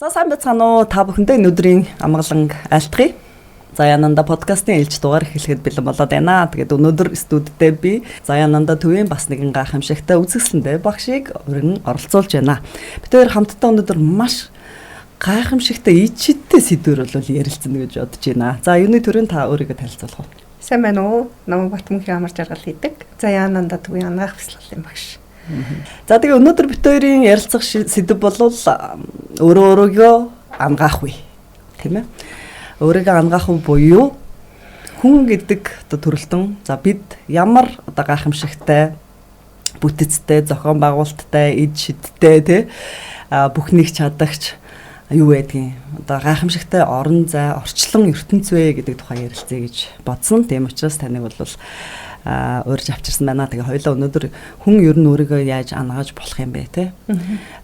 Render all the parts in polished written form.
За, сайн байцгаана уу? Та бүхэндээ өнөөдрийн амгалан айлтгая. Заяананда подкастын ээлж дугаар эхлэхэд бэлэн болоод байна. Тэгээд өнөөдөр студидтэй би Заяананда төвийн бас нэгэн гайхамшигтай үзэсгэлэнтэй багшийг өргөн оролцуулж байна. Бид хоёр хамтдаа өнөөдөр маш гайхамшигтай ичидтэй сэдвэр бол ярилцсан гэж бодож байна. За, юуны төрийн та өөрийгөө танилцуулах уу? Сайн байна уу? Намайг Батмөнхийн амар жаргал хийдэг. Заяананда төвийн анагаах бясалгалын багш. За, тэгээ өнөөдөр бид хоёрын ярилцах сэдэв бол өөрөө өөрийгөө ангаах үе. Тийм ээ. Өөрийгөө ангаах үе буюу хүн гэдэг одоо төрөлтөн, за, бид ямар одоо гайхамшигтай бүтэцтэй, зохион байгуулалттай, эд шидтэй, тий, бүхнийг чадагч юу байдгийг, одоо гайхамшигтай орон зай, орчлон ертөнц вэ гэдэг тухай ярилцъя гэж бодсон. Тийм учраас таныг бол урьж авчирсан байна. Тэгээ хоёулаа өнөөдөр хүн ер нь өөрийгөө яаж ангааж болох юм бэ, те?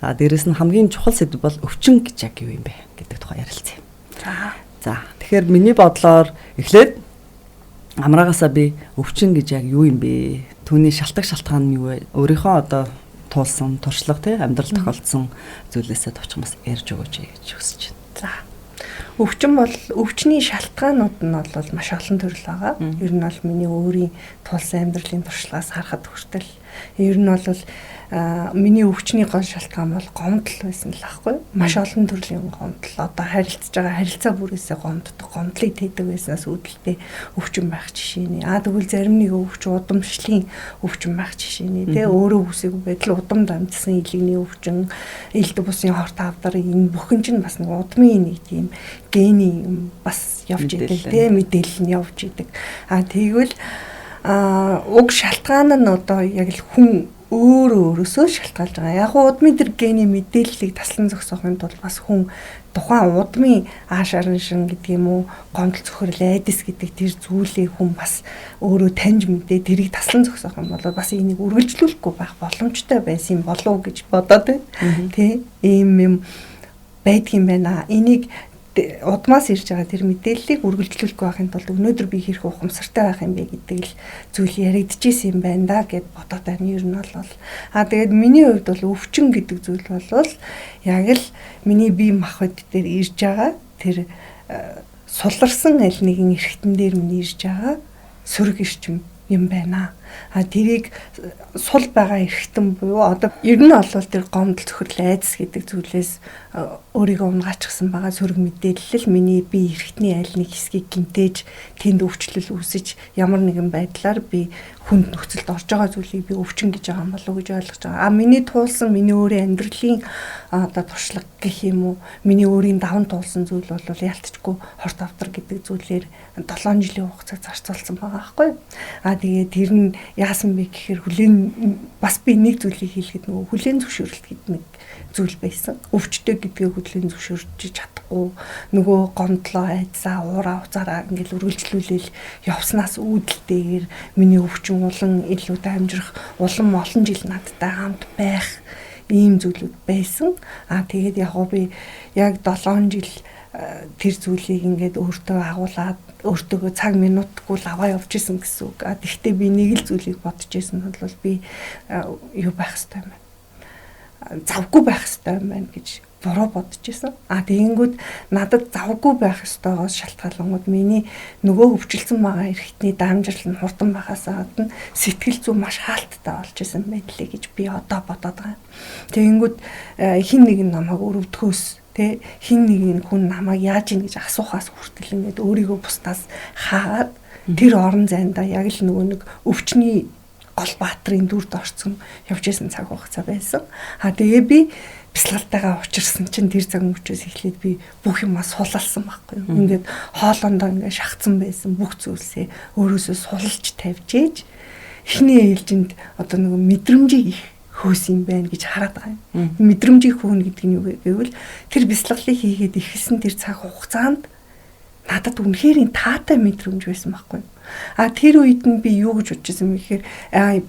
Дээрэс нь хамгийн чухал сэдэв бол өвчин гэж яг юу юм бэ гэдэг тухай ярилцъя. За. За, тэгэхээр миний бодлоор эхлээд амраагаасаа би өвчин гэж яг юу юм бэ? Түүний шалтгаан шалтгаан нь юу вэ? Өөрийнхөө одоо туулсан туршлага, те, амьдрал тохиолдсон зүйлээсээ товчхон бас ярьж өгөөч гэж хүсэж байна. За. Өвчин бол, өвчний шалтгаанууд нь бол маш олон төрөл байгаа. Ер нь бол миний өөрийн туулсан амьдралын туршлагаас харахад хүртэл ер нь бол миний өвчний гол шалтгаан бол гомдол байсан л аахгүй. Маш олон төрлийн гомдол, одоо харилцаж байгаа харилцаа бүрээсээ гомддог, гомдлыг тээдэг байснаас үүдэлтэй өвчин байх жишээний. Тэгвэл зарим нэг өвч удамшлын өвчин байх жишээний. Тэ, өөрөө хүсээгүй байдал удам дамжсан илэгний өвчин, элдв бусын хорт хавдар, энэ бүхэн чинь бас нэг удмын нэг тийм гений юм бас явж идэг, тэ, мэдээлэл нь явж идэг. Тэгвэл уг шалтгаан нь одоо яг л хүн өөрөө өөрөөсөө шалтгаалж байгаа. Яг удмын тэр гений мэдээллийг таслан зогсоохын тулд бас хүн тухайн удмын ааш араншин гэдэг юм уу, гомдол, цөхрөл, айдас гэдэг тэр зүйлийг хүн бас өөрөө таньж мэдээ тэрийг таслан зогсоох юм бол бас энийг үргэлжлүүлэхгүй байх боломжтой байсан юм болов уу гэж бодоод байна. Тэ, ийм юм байдгийн байна. Энийг удмаас ирж байгаа тэр мэдээллийг үргэлжлүүлэхгүй байхын тулд өнөөдөр би хэрэг ухамсартай байх юм бэ гэдэг л зүйл яригдчихсэн юм байна да гэд бодоод байна. Ер нь бол тэгээд миний хувьд бол өвчин гэдэг зүйл бол яг л миний бие махбод дээр ирж байгаа тэр суларсан аль нэгэн эргэтэн дээр миний ирж байгаа сөрөг эрчим юм байна. Тэрийг сул байгаа эргэтэн буюу одоо ер нь бол тэр гомдол, цөхрөл, айдас гэдэг зүйлээс өөрийгөө унгаачсан байгаа сөрөг мэдээлэл миний бие эргэтний аль нэг хэсгийг гинтээж, тэнд өвчлөл үүсэж, ямар нэгэн байдлаар би хүнд нөхцөлд орж байгаа зүйлийг би өвчин гэж байгаа юм болов уу гэж ойлгож байгаа. Миний туулсан, миний өөрийн амьдралын одоо туршлага гэх юм уу, миний өөрийн даван туулсан зүйл бол ялтчгүй хорт хавдар гэдэг зүйлээр 7 жилийн хугацааг зарцуулсан байгаа байхгүй юу? Тэгээ тэр нь яасан бэ гэхээр хүлээн, бас би нэг зүйлийг хэлэхэд нөгөө хүлээн зөвшөөрөлт гэдэг нэг зүйл байсан. Өвчтэй гэдгээ хүлээн зөвшөөрч чадахгүй, нөгөө гомдлоо, айдсаа, уураа уцаараа ингээл үргэлжлүүлээл явснаас үүдэлтэйгээр миний өвчин улам илүү дамжрах, улам олон жил надтай хамт байх ийм зүйлүүд байсан. Тэгээд яг би яг 7 жил тэр зүйлийг ингээд өөртөө агуулад, өөртөөгөө цаг минутгүй л аваа явж исэн гэсэн үг. Тэгвэл би нэг л зүйлийг бодож исэн нь бол би юу байх хэвээр юм байна. Завгүй байх хэвээр юм байна гэж буруу бодож исэн. Тэгэнгүүт надад завгүй байх ёстойгоос шалтгаалангууд миний нөгөө өвчлөсөн байгаа эргэтний дамжирал нь хурдан байхаас гадна сэтгэл зүй маш хаалттай болж исэн байдлаа гэж би одоо бодоод байгаа. Тэгэнгүүт хин нэг нь намайг өрөвдөхөөс, тэ, хин нэг хүн намайг яаж ийн гэж асуухаас хүртэл ингээд өөрийгөө бусдаас хаагаад тэр орон зайдаа яг л нөгөө нэг өвчний гол баатрын дүрд орцсон явж исэн цаг хугацаа байсан. Тэгээ би бясалгалтайгаа учирсан чинь тэр цаг мөчөөс эхлээд би бүх юмаа сулалсан байхгүй юу. Ингээд хоолондоо ингээд шахацсан байсан бүх зүйлсээ өөрөөсөө сулалж тавьж ээж эхний ээлжинд одоо нөгөө мэдрэмжийг их хөөс юм байна гэж хараад байгаа юм. Мэдрэмжийг хөөнө гэдэг нь юу вэ гэвэл тэр бясалгалыг хийгээд эхэлсэн тэр цаг хугацаанд надад үнэхээр таатай мэдрэмж байсан байхгүй юу. Тэр үед нь би юу гэж бодож байсан бэ гэхээр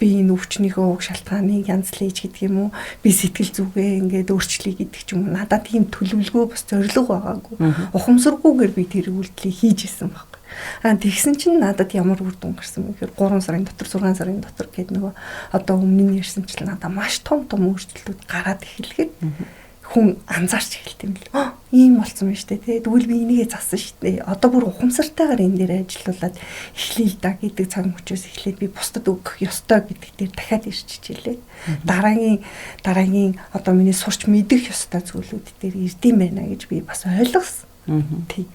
би энэ өвчнийхөө уг шалтгааныг янзлаж гэдэг юм уу, би сэтгэл зүгээ ингээд өөрчлөе гэдэг ч юм уу. Надад тийм төлөвлөгөө, бас зорилго байгаагүй. Ухамсаргүйгээр би тэр үйлдэлийг хийж исэн байхгүй. Тэгсэн чинь надад ямар үр дүн гарсан бэ гэхээр 3 сарын дотор, 6 сарын дотор гээд нөгөө одоо өмнө нь ярьсанчлан надад маш том том өөрчлөлтүүд гараад эхлэхэд Хүн анзаарч эхэлт юм л. Ийм болсон байна шүү дээ. Тэгвэл би энийгээ зассан шүү дээ. Одоо бүр ухамсартайгаар энэ дээр ажиллаулаад эхлэе л да гэдэг цаг мөчөөс эхлээд би бусдад өгөх ёстой гэдэг дээр дахиад ирж хичээлээ. Дараагийн одоо миний сурч мэдэх ёстой зүйлүүд дээр ирдэм байна гэж би бас ойлгосон. Тий.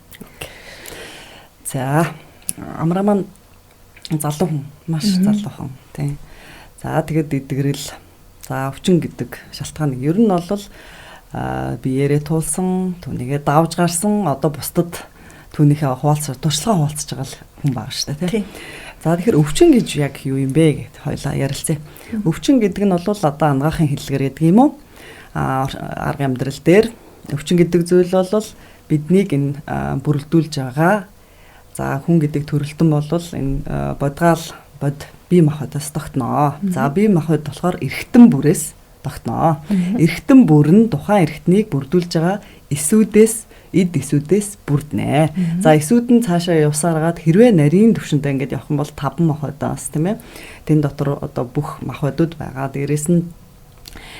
За, Амраа маань залуу хүн, маш залуу хүн тий. За, тэгээд эдгэрэл, за, өвчин гэдэг шалтгаан ер нь бол биеэрээ туулсан, түүнийгээ давж гарсан, одоо бусдад түүнийхээ хуваалцах, туршлагаа хуваалцаж байгаа хүн байгаа шүү дээ тий. За, тэгэхээр өвчин гэж яг юу юм бэ гэд хоёлаа ярилцъя. Өвчин гэдэг нь бол одоо ангаахын хэллэгээр гэдэг юм уу? Арга амьдрал дээр өвчин гэдэг зүйл бол биднийг энэ бүрэлдүүлж байгаа. За, хүн гэдэг төрөлтөн бол энэ бодгаал бод бие махбодоос тогтноо. За, бие махбод болохоор эргэтэн бүрээс тогтноо. Эргэтэн бүр нь тухайн эргэтнийг бүрдүүлж байгаа эсүүдээс, эд эсүүдээс бүрднэ. За, эсүүд нь цаашаа явсаар гаад хэрвээ нарийн төвшөндөө ингээд явах юм бол 5 махбодоос, тийм ээ. Тэн дотор одоо бүх махбодууд байгаа. Дээрээс нь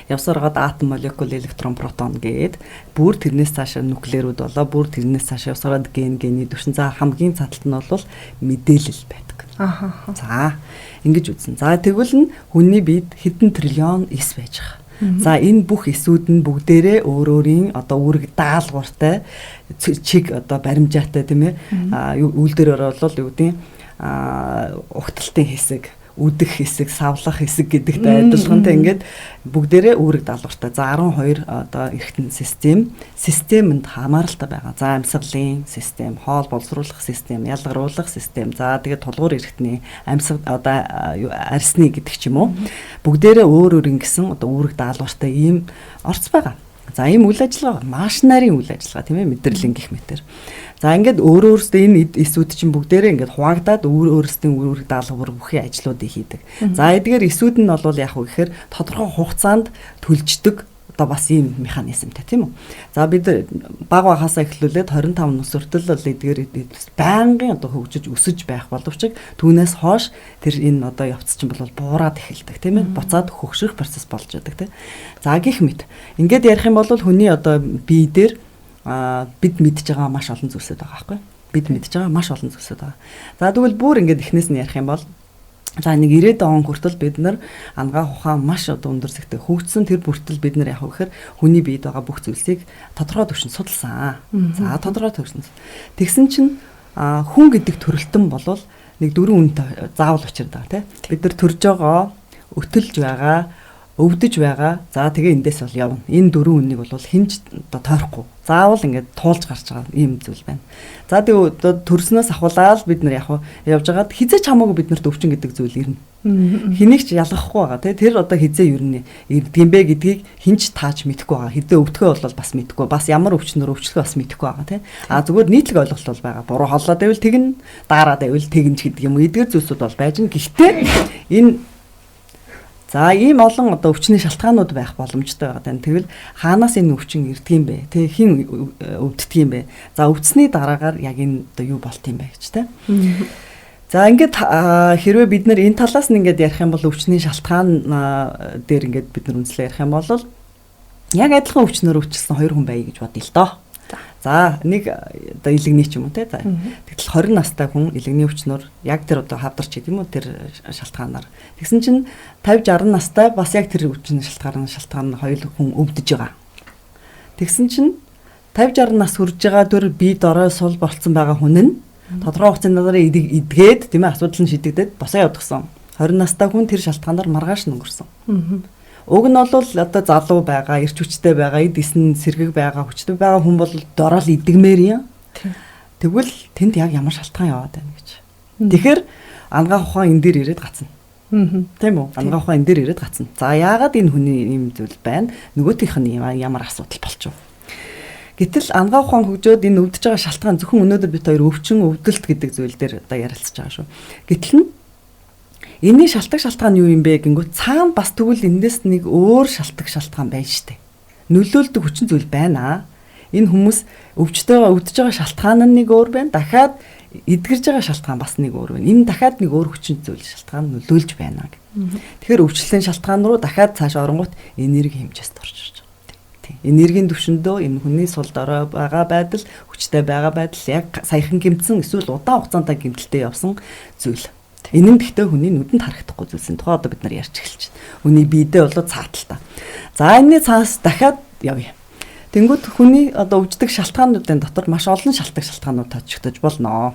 явсаар гаад атом, молекул, электрон, протон гээд бүр тэрнээс цаашаа нуклеерүүд болоо, бүр тэрнээс цаашаа явсараад ген, гений төвшин. За, хамгийн цааталт нь бол мэдээлэл байдаг. За, ингэж үзсэн. За, тэгвэл нь хүний биед хэдэн триллион эс байж байгаа. За, энэ бүх эсүүд нь бүгдээрээ өөр өөрийн одоо үүрэг даалгавартай, чиг одоо баримжаатай, тийм ээ. Үйлдвэрээр бол юу гэдэг угталтын хэсэг, үдэх хэсэг, савлах хэсэг гэдэгтэй адилхантай ингээд бүгдээрээ үүрэг даалгавартай. За, 12 одоо эргэтэн системэнд хамааралтай байгаа. За, амьсгалын систем, хоол боловсруулах систем, ялгаруулах систем. За, тэгээд тулгуур эргэтний амьсгал одоо арьсны гэдэг ч юм уу. Бүгдээрээ өөр өөр ингэсэн одоо үүрэг даалгавартай ийм орц байгаа. За, ийм үйл ажиллагаа маш нарийн үйл ажиллагаа, тийм ээ, мэдрэлийн гих мэтэр. За, ингээд өөр өөрсдөө энэ эсүүд чинь бүгдээрээ ингээд хуваагдаад өөр өөрсдийн үүрэг даалгавар бүхий ажлуудыг хийдэг. За, эдгээр эсүүд нь бол яг уу гэхээр тодорхой хугацаанд төлждөг одоо бас ийм механизмтай, тийм үү. За, бид баг багасаа эхлүүлээд 25 нас хүртэл бол эдгээр байнгын одоо хөгжиж өсөж байх боловч түүнээс хойш тэр энэ одоо явц чинь бол буураад эхэлдэг, тийм ээ. Буцаад хөгшрөх процесс болж байдаг, тийм. За, гих мэт. Ингээд ярих юм бол хүний одоо бие дээр бид мэдж байгаа маш олон зүйлсүүд байгаа байхгүй. Бид мэдж байгаа маш олон зүйлсүүд байгаа. За, тэгвэл бүр ингээд эхнээс нь ярих юм бол за, нэг 90-ад он хүртэл бид нар ангаах ухаан маш одоо өндөр зэгтэй хөгжсөн тэр бүртэл бид нар яг гэхээр хүний биед байгаа бүх зүйлсийг тодорхой түвшинд судалсан. За, тодорхой түвшинд. Тэгсэн чинь хүн гэдэг төрөлтөн болвол нэг дөрвөн үнэтэй заавал учирдаг байгаа, тий. Бид нар төрж байгаа, өтөлж байгаа, өвдөж байгаа. За, тэгээ эндээс бол явна. Энэ дөрвөн үннийг бол хинж одоо тойрохгүй. Заавал ингээд туулж гарч байгаа ийм зүйл байна. За, тэгээ одоо төрснөөс ахуулаад бид нар яг явж байгаад хизээч хамаагүй бид нарт өвчин гэдэг зүйл ирнэ. Хэнийг ч ялгахгүй байгаа, тий. Тэр одоо хизээ ер нь ирдэг юм бэ гэдгийг хинч тааж мэдэхгүй байгаа. Хизээ өвдөхөө бол бас мэдэхгүй. Бас ямар өвчнөр өвчлөхөө бас мэдэхгүй байгаа, тий. А зүгээр нийтлэг ойлголт бол байгаа. Буруу хооллоод байвал тэгнэ, daarаад байвал тэгнэ ч гэдэг юм. Эдгээр зүйлсүүд бол байж гэн. Гэхдээ энэ за, ийм олон одоо өвчний шалтгаанууд байх боломжтой байгаа даа. Тэгвэл хаанаас энэ өвчин ирдэг юм бэ? Тэ, хэн өвддөг юм бэ? За, өвдсөний дараагаар яг энэ одоо юу болт юм бэ гэж, тэ. За, ингээд хэрвээ бид нар энэ талаас нь ингээд ярих юм бол өвчний шалтгаан дээр ингээд бид нар үнэлээ ярих юм бол яг адилхан өвчнөр өвчлсөн хоёр хүн байя гэж бодъё л доо. За, нэг одоо илэгний ч юм уу, те. За, тэгтэл 20 настай хүн илэгний өвчнөр яг тэр одоо хавдарч гэдэг юм уу тэр шалтгаанаар. Тэгсэн чинь 50 60 настай бас яг тэр өвчний шалтгаан хоёр хүн өвдөж байгаа. Тэгсэн чинь 50 60 нас хүрж байгаа тэр бие дорой сул болцсон байгаа хүн нь тодорхой хугацааны дараа эдгээд, тийм ээ, асуудал нь шийдэгдээд босоо явдгсан. 20 настай хүн тэр шалтгаанаар маргааш нь өнгөрсөн. Уг нь бол одоо залуу байгаа, эрч хүчтэй байгаа, эд эсэн сэргэг байгаа, хүчтэй байгаа хүн бол дорой л идэгмээр юм. Тэгвэл тэнд яг ямар шалтгаан яваад байна гэж. Тэгэхээр ангаах ухаан энэ дээр ирээд гацна. Тийм үү? Ангаах ухаан энэ дээр ирээд гацна. За, яагаад энэ хүний ийм зүйл байна? Нөгөөх нь ямар асуудал болчих вэ? Гэтэл ангаах ухаан хөгжөөд энэ өвдөж байгаа шалтгаан зөвхөн өнөөдөр бид хоёр өвчин, өвдөлт гэдэг зүйл дээр одоо ярилцж байгаа шүү. Гэтэл нь энэний шалтгаан шалтгаан юу юм бэ гингүүт цаана бас тэгвэл эндээс нэг өөр шалтгаан шалтгаан байна штэ. Нөлөөлдөг хүчин зүйл байна. Энэ хүмүүс өвчтөйгөө өвдөж байгаа шалтгаан нь нэг өөр байна. Дахиад эдгэрж байгаа шалтгаан бас нэг өөр байна. Энэ дахиад нэг өөр хүчин зүйл шалтгаан нөлөөлж байна гэх. Тэгэхээр өвчлөлийн шалтгаан руу дахиад цааш оронгууд энерги хэмжээст орж ирж байгаа. Тийм. Энергийн түвшиндөө энэ хүний сул дорой байгаа байдал, хүчтэй байгаа байдал яг саяхан гэмтсэн эсвэл удаан хугацаанд гэмтэлтэй явсан зүйл. Энэ нь гэхдээ хүний нүдэнд харагдахгүй зүйлсийн тухай одоо бид нар ярьж эхэлж байна. Хүний биедээ болоод цааталтай. За энэний цаас дахиад явъя. Тэнгүүд хүний одоо өвждөг шалтгаануудын дотор маш олон шалтгаанууд тооцогдож болно.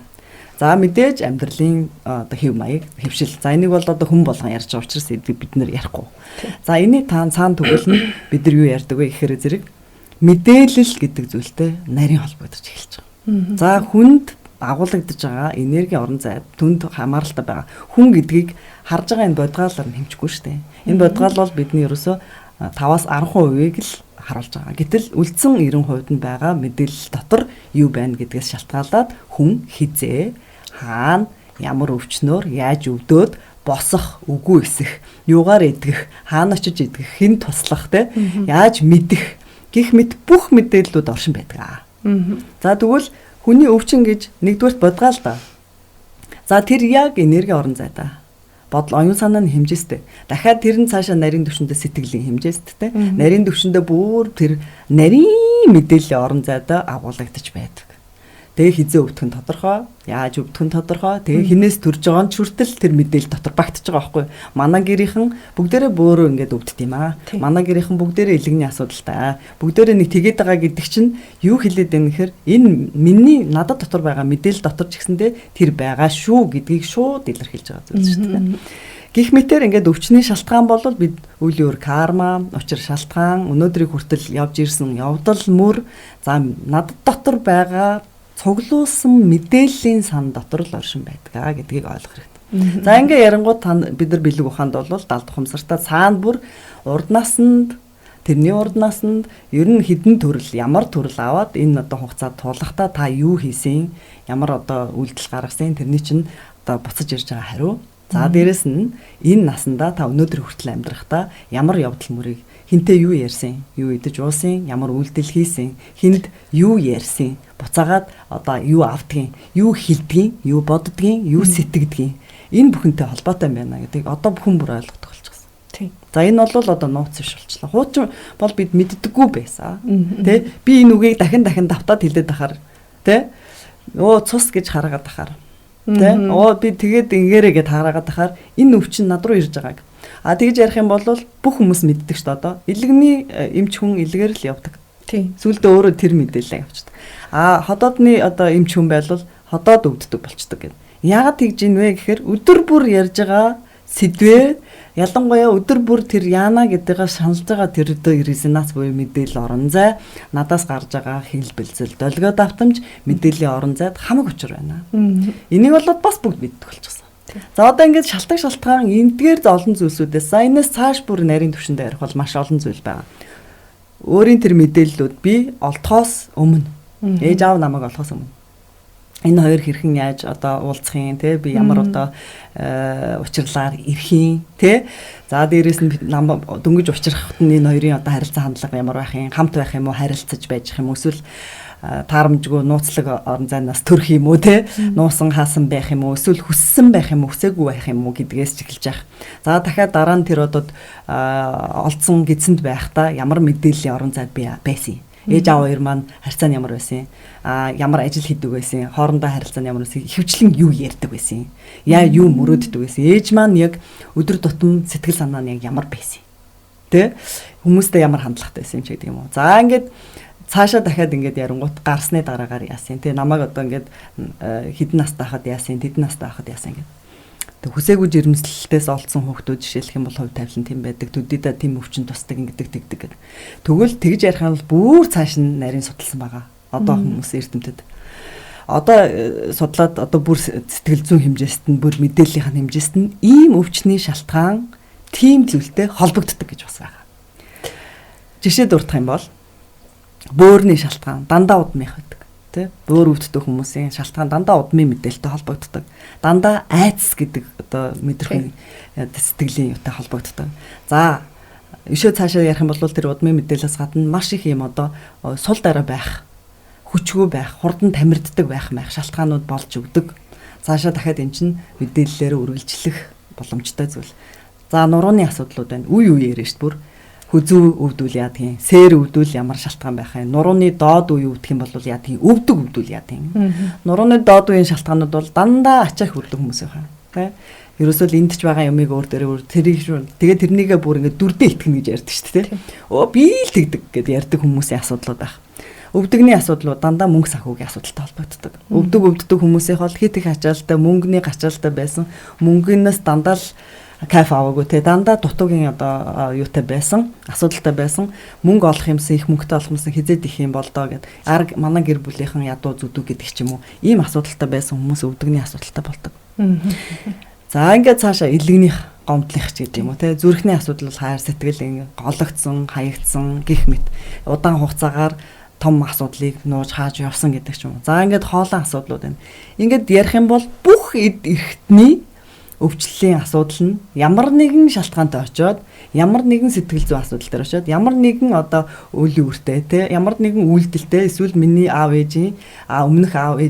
За мэдээж амьдралын одоо хэв маяг, хэвшил. За энийг бол одоо хүн болгон ярьж байгаа учраас бид нэр ярихгүй. За энэний цаана тэгвэл нь бид нар юу ярьдаг вэ гэхээр зэрэг мэдээлэл гэдэг зүйлтэй нарийн холбогдож эхэлж байгаа. За хүнд агуулгадж байгаа энергийн орон зай түнд хамааралтай байгаа. Хүн гэдгийг харж байгаа энэ бодгаалаар нь хэмжихгүй шүү дээ. Энэ бодгаал бол бидний ерөөсөө 5-аас 10%-ийг л харуулж байгаа. Гэтэл үлдсэн 90% нь байгаа мэдээлэл дотор юу байна гэдгээс шалтгаалаад хүн хизээ, хаана, ямар өвчнөөр яаж өвдөөд босох, үгүй эсэх, юугаар идгэх, хаана очиж идгэх, хэн туслах те, яаж мэдэх гих мэт бүх мэдээллүүд оршин байдаг. За тэгвэл хүний өвчин гэж нэгдүгээрт бодгаал да. За тэр яг энерги орон зайдаа. Бодол оюун санаа нь хэмжээстэй. Дахиад тэр нь цаашаа нарийн түвшиндээ сэтгэлийн хэмжээстэй. Нарийн түвшиндээ бүр тэр нарийн мэдээллийн орон зайдаа агуулгадж байдаг. Тэгээ хизээ өвдөх нь тодорхой, яаж өвдөх нь тодорхой. Тэгээ хинээс төрж байгаа нь ч хүртэл тэр мэдээлэл дотор багтж байгаа байхгүй. Манай гэрийнхэн бүгдээрээ бөөрөө ингээд өвддөг юм аа. Манай гэрийнхэн бүгдээрээ илгэний асуудалтай. Бүгдээрээ нэг тэгээд байгаа гэдэг чинь юу хэлээд байна гэхээр энэ миний надад дотор байгаа мэдээлэл дотор ч гэсэндээ тэр байгаа шүү гэдгийг шууд илэрхийлж байгаа зүйл шүү дээ. Гэх мэтэр ингээд өвчний шалтгаан бол бид үйл үр карма, учир шалтгаан, өнөөдрийг хүртэл явж ирсэн явдал мөр, за надад дотор байгаа цуглуулсан мэдээллийн сан дотор л оршин байдаг гэдгийг ойлгох хэрэгтэй. За ингээ ярангууд бид нар бэлэг ухаанд бол далд ухамсартаа цаана бүр урд насанд, тэрний урд насанд ер нь хідэн төрөл, ямар төрөл аваад энэ одоо хугацаад тулахдаа та юу хийсэн, ямар одоо үйлдэл гаргасан, тэрний чинь одоо буцаж ирж байгаа хариу. За дээрэс нь энэ насандаа та өнөөдөр хүртэл амьдрахдаа ямар явдал мөрийг хинтээ юу ярьсан, юу идэж уусан, ямар үйлдэл хийсэн, хүнд юу ярьсан, буцаагаад одоо юу авдгийн, юу хэлдгийн, юу боддгийн, юу сэтгэдгийн энэ бүхэнтэй холбоотой юм байна гэдгийг одоо бүхэн бүр ойлгодог болчихсон. Тийм. За энэ бол одоо нууц биш болчлаа. Хуучин бол бид мэддэггүй байсан. Тэ? Би энэ үгийг дахин дахин давтаад хэлээд ахаар тэ? Өө цус гэж хараагаад ахаар тэ? Оо би тэгээд ингээрэй гэд хараагаад ахаар энэ өвчин над руу ирж байгааг. А тэгж ярих юм бол бүх хүмүүс мэддэг шүү дээ одоо. Илгэний эмч хүн илгээр л явдаг. Тийм. Сүүлдээ өөрөө тэр мэдээлэл авчдаг. А ходоодны одоо эмч хүн байлвал ходоод өвддөг болчдөг гэд. Яагаад тэгж ийн вэ гэхээр өдөр бүр ярьж байгаа сэдвээ ялангуяа өдөр бүр тэр яана гэдгийг шаналж байгаа тэр өдөө резонанс буюу мэдээлэл орон зай надаас гарч байгаа хэл бэлзэл долгио давтамж мэдээллийн орон зайд хамаг учир байна. Энийг бол бас бүгд мэддэг болчихсон. За одоо ингээд шалтгаан эндгээр олон зүйлсүүдээс за энэс цааш бүр нарийн түвшиндээ ярих бол маш олон зүйл байгаа. Өөрийн тэр мэдээллүүд би олдохоос өмнө ээж аав намайг олохоос өмнө энэ хоёр хэрхэн яаж одоо уулзах юм те, би ямар одоо учирлаар ирэх юм те, за дээрэс нь дөнгөж учрахт нь энэ хоёрын одоо харилцаа хандлага ямар байх юм, хамт байх юм уу, харилцаж байж юм уу, эсвэл таарамжгүй нууцлаг орон зайнаас төрөх юм уу те, нуусан хаасан байх юм уу, эсвэл хүссэн байх юм уу, хүсээгүй байх юм уу гэдгээс ч эхэлж яах. За дахиад дараа нь тэр одоо олдсон гидсэнд байхдаа ямар мэдээллийн орон зайд би байсан юм. Ээж аав хоёр маань харьцаа нь ямар байсан, ямар ажил хийдэг байсан, хоорондоо харилцаа нь ямар байсан, ихэвчлэн юу ярьдаг байсан, яа юу мөрөөддөг байсан, ээж маань яг өдөр тутам сэтгэл санаа нь яг ямар байсан, тэ, хүмүүстэй ямар хандлагатай байсан юм ч гэдэг юм уу. За ингээд цаашаа дахиад ингээд ярангуут гарсны дараагаар яасан, тэ, намайг одоо ингээд хэдэн настай хахад яасан, тэдэн настай хахад яасан гэдэг. Тэг хүсээгүй жирэмслэлтээс олдсон хүүхдүүд жишээлх юм бол хувь тавилан тийм байдаг, төдийдөө тийм өвчин тусдаг ингэдэг тэгдэг гэдэг. Тэгвэл тэгж ярих юм бол бүр цааш нь нарийн судалсан байгаа. Одоо хүмүүс эрдэмтэд. Одоо судлаад одоо бүр сэтгэл зүйн хэмжээст нь, бүр мэдээллийнх нь хэмжээст нь ийм өвчний шалтгаан тийм зүйлтэй холбогддог гэж бас байгаа. Жишээ дурдах юм бол бөөрийн шалтгаан дандаа удмынх байдаг. Тэ? Бөөр өвддөг хүмүүсийн шалтгаан дандаа удмын мэдээлэлтэй холбогддог. Дандаа айдас гэдэг одоо мэдрэхүйн сэтгэлийн юутай холбогддог. За өшөө цаашаа ярих юм бол тэр удмын мэдээлэлээс гадна маш их юм одоо сул дараа байх, хүчгүй байх, хурдан тамирддаг байх шалтгаанууд болж өгдөг. Цаашаа дахиад эн чинь мэдээллээр үргэлжлэх боломжтой зүйл. За нурууны асуудлууд байна. Үе үеэрээ шүү дээ бүр. Хүзүү өвдүүл яадаг юм? Сэр өвдүүл ямар шалтгаан байх юм? Нурууны доод үе өвдөх юм бол яадаг юм? Өвдөг өвдүүл яадаг юм? Нурууны доод үеийн шалтгаанууд бол дандаа ачаах хүрдэг хүмүүс байх. Тэ? Ерөөсөө л энд ч байгаа юмыг өөр дээрээ өөр тэрийг тэгээ тэрнийгээ бүр ингээд дүрдээ итгэнэ гэж ярьдаг шүү дээ. Өө би л тэгдэг гэд ярьдаг хүмүүсийн асуудлууд байх. Өвдөгний асуудлууд дандаа мөнгө санхүүгийн асуудалтай холбогддог. Өвдөг өвддөг хүмүүсийн бол хит их ачаалтай, мөнгөний гачаалтай байсан. Мөнгөнөөс дандаа л кайф аваагүй те, дандаа дутуугийн одоо юутай байсан, асуудалтай байсан. Мөнгө олох юмсан, их мөнгөтэй олох юмсан хизээд их юм болдоо гэд арг манай гэр бүлийнхэн ядуу зүдүү гэдэг ч юм уу, ийм асуудалтай байсан хүмүүс өвдөгний асуудалтай болдог. За ингээд цаашаа илэгнийх, гомдлынх ч гэдэг юм уу те, зүрхний асуудал бол хайр сэтгэл ингээ гологдсон, хаягдсан гих мэт удаан хугацаагаар том асуудлыг нууж хааж явсан гэдэг ч юм уу. За ингээд хоолой асуудлууд байна. Ингээд ярих юм бол бүх эд эрхтний өвчлөлийн асуудал нь ямар нэгэн шалтгаантай очиод, ямар нэгэн сэтгэл зүйн асуудал дээр очиод, ямар нэгэн одоо үйл үүртэй те, ямар нэгэн үйлдэлтэй, эсвэл миний аав ээжийн өмнөх аав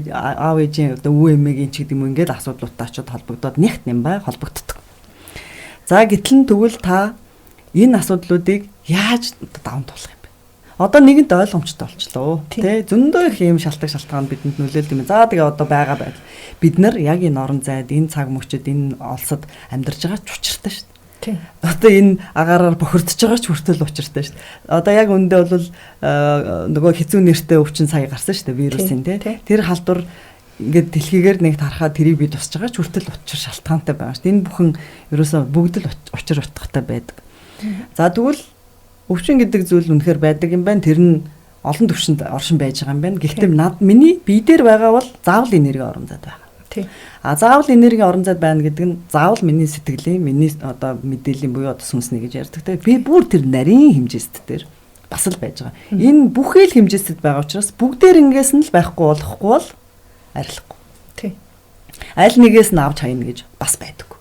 ээжийн одоо үе эмээгийн ч гэдэг юм, ингээд асуудлуудтай очиод холбогдоод нэгт нэмбай холбогддог. За гэтэл нь тэгвэл та энэ асуудлуудыг яаж даван туулах юм бэ? Одоо нэгэнт ойлгомжтой болчлоо. Тэ, зөндөө их юм шалтгаан бидэнд нөлөөлдөг юм. За тэгээ одоо байгаа байдал. Бид нар яг энэ орон зайд, энэ цаг мөчид, энэ олсод амьдарч байгаа ч учиртай шүү дээ. Одоо энэ агаараар бохирдож байгаа ч хүртэл учиртай шүү дээ. Одоо яг үндэ бол нөгөө хэцүү нэртэй өвчин сая гарсан шүү дээ, вирусын тий. Тэр халдвар ингээд дэлхийгээр нэг тархаад тэрийг би тусч байгаа ч хүртэл учир шалтгаантай байгаа шүү дээ. Энэ бүхэн ерөөсөө бүгд л учир утгатай байдаг. За тэгвэл өвчин гэдэг зүйл үнэхээр байдаг юм байна. Тэр нь олон төвшөнд оршин байж байгаа юм байна. Гэхдээ над миний бие дээр байгаа бол заавал энерги орон зайд байгаа. Тий. А заавал энерги орон зайд байна гэдэг нь заавал миний сэтгэлийн, миний одоо мэдээллийн буюу одоо сүнсний гэж ярьдаг. Тэ, би бүр тэр нарийн хэмжээст дээр бас л байж байгаа. Энэ бүхэл хэмжээстэд байгаа учраас бүгдээр ингээс нь л байхгүй болохгүй бол арилахгүй. Тий. Аль нэгээс нь авч хайна гэж бас байдаг.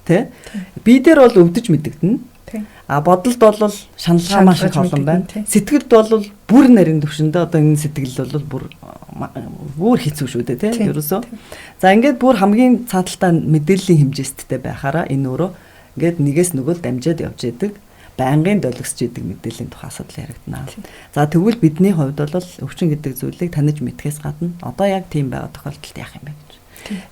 Тэ? Би дээр бол өвдөж мэдэгдэнэ. А бодолд бол шаналгаа маш их олон байна. Сэтгэлд бол бүр нарийн төвшөндөө одоо энэ сэтгэл бол бүр хэцүү шүү дээ, тийм ерөөсөө. За ингээд бүр хамгийн цааталтай мэдээллийн хэмжээсттэй байхаараа энэ өөрөө ингээд нэгээс нөгөө дамжаад явж идэг, байнгын долгисч идэг мэдээллийн тухай асуудал яригдана. За тэгвэл бидний хувьд бол өвчин гэдэг зүйлийг таних мэдхээс гадна одоо яг тийм байгаа тохиолдолд яах юм бэ гэж.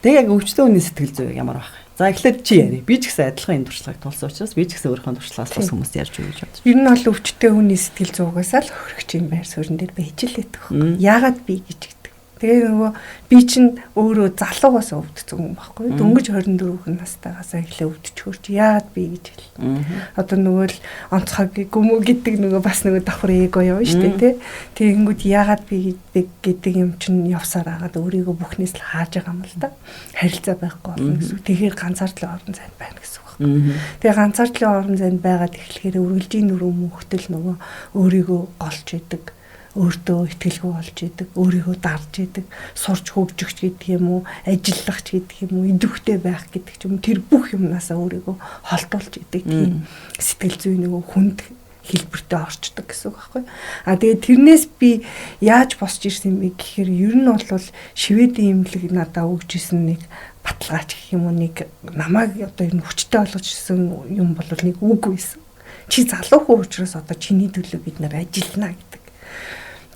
Тэгээ яг өвчтөн хүний сэтгэл зүй ямар байх вэ? За эхлээд чи яри. Би ч гэсэн адилхан энэ туршлагыг тулсан учраас би ч гэсэн өөрийнхөө туршлагаас бас хүмүүст ярьж өгч бодож. Ер нь бол өвчтөй хүний сэтгэл зүйгээс л хөрөгч юм байр суурин дээр байж л байдаг. Яагаад би гэж гэдэг. Тэгээ нөгөө би чинь өөрөө залуугаас өвдсөн юм байхгүй. Дөнгөж 24 настайгаас эхлээ өвдчихөр чи яагаад би гэж хэл. Одоо нөгөө л онцгой гүмүү гэдэг нөгөө бас нөгөө давхар эго явна шүү дээ, тий. Тэгэнгүүт яагаад би гэдэг юм чинь явсаар агаад өөрийгөө бүхнээс л хааж байгаа юм л да. Харилцаа байхгүй болно гэсэн үг. Тэгэхээр ганцаардлын орон зайд байна гэсэн үг байхгүй. Тэгээ ганцаардлын орон зайд байгаад эхлэхээр үргэлжийн нүрүү мөнхтөл нөгөө өөрийгөө голж идэг, өөртөө итгэлгүй болж идэг, өөрийгөө дарж идэг, сурч хөгжигч гэдэг юм уу, ажиллагч гэдэг юм уу, идэвхтэй байх гэдэг ч юм уу, тэр бүх юмнасаа өөрийгөө холдуулж идэг. Тийм сэтгэл зүй нөгөө хүнд хэлбэртээ орчдөг гэсэн үг байхгүй. А тэгээд тэрнээс би яаж босч ирсэн юм бэ гэхээр ер нь бол шведийн эмнэлэг надаа өгч исэн нэг баталгаач гэх юм уу, нэг намайг одоо ер нь хүчтэй болгож ирсэн юм бол нэг үг байсан. Чи залуу хүн учраас одоо чиний төлөө бид нар ажиллана гэдэг.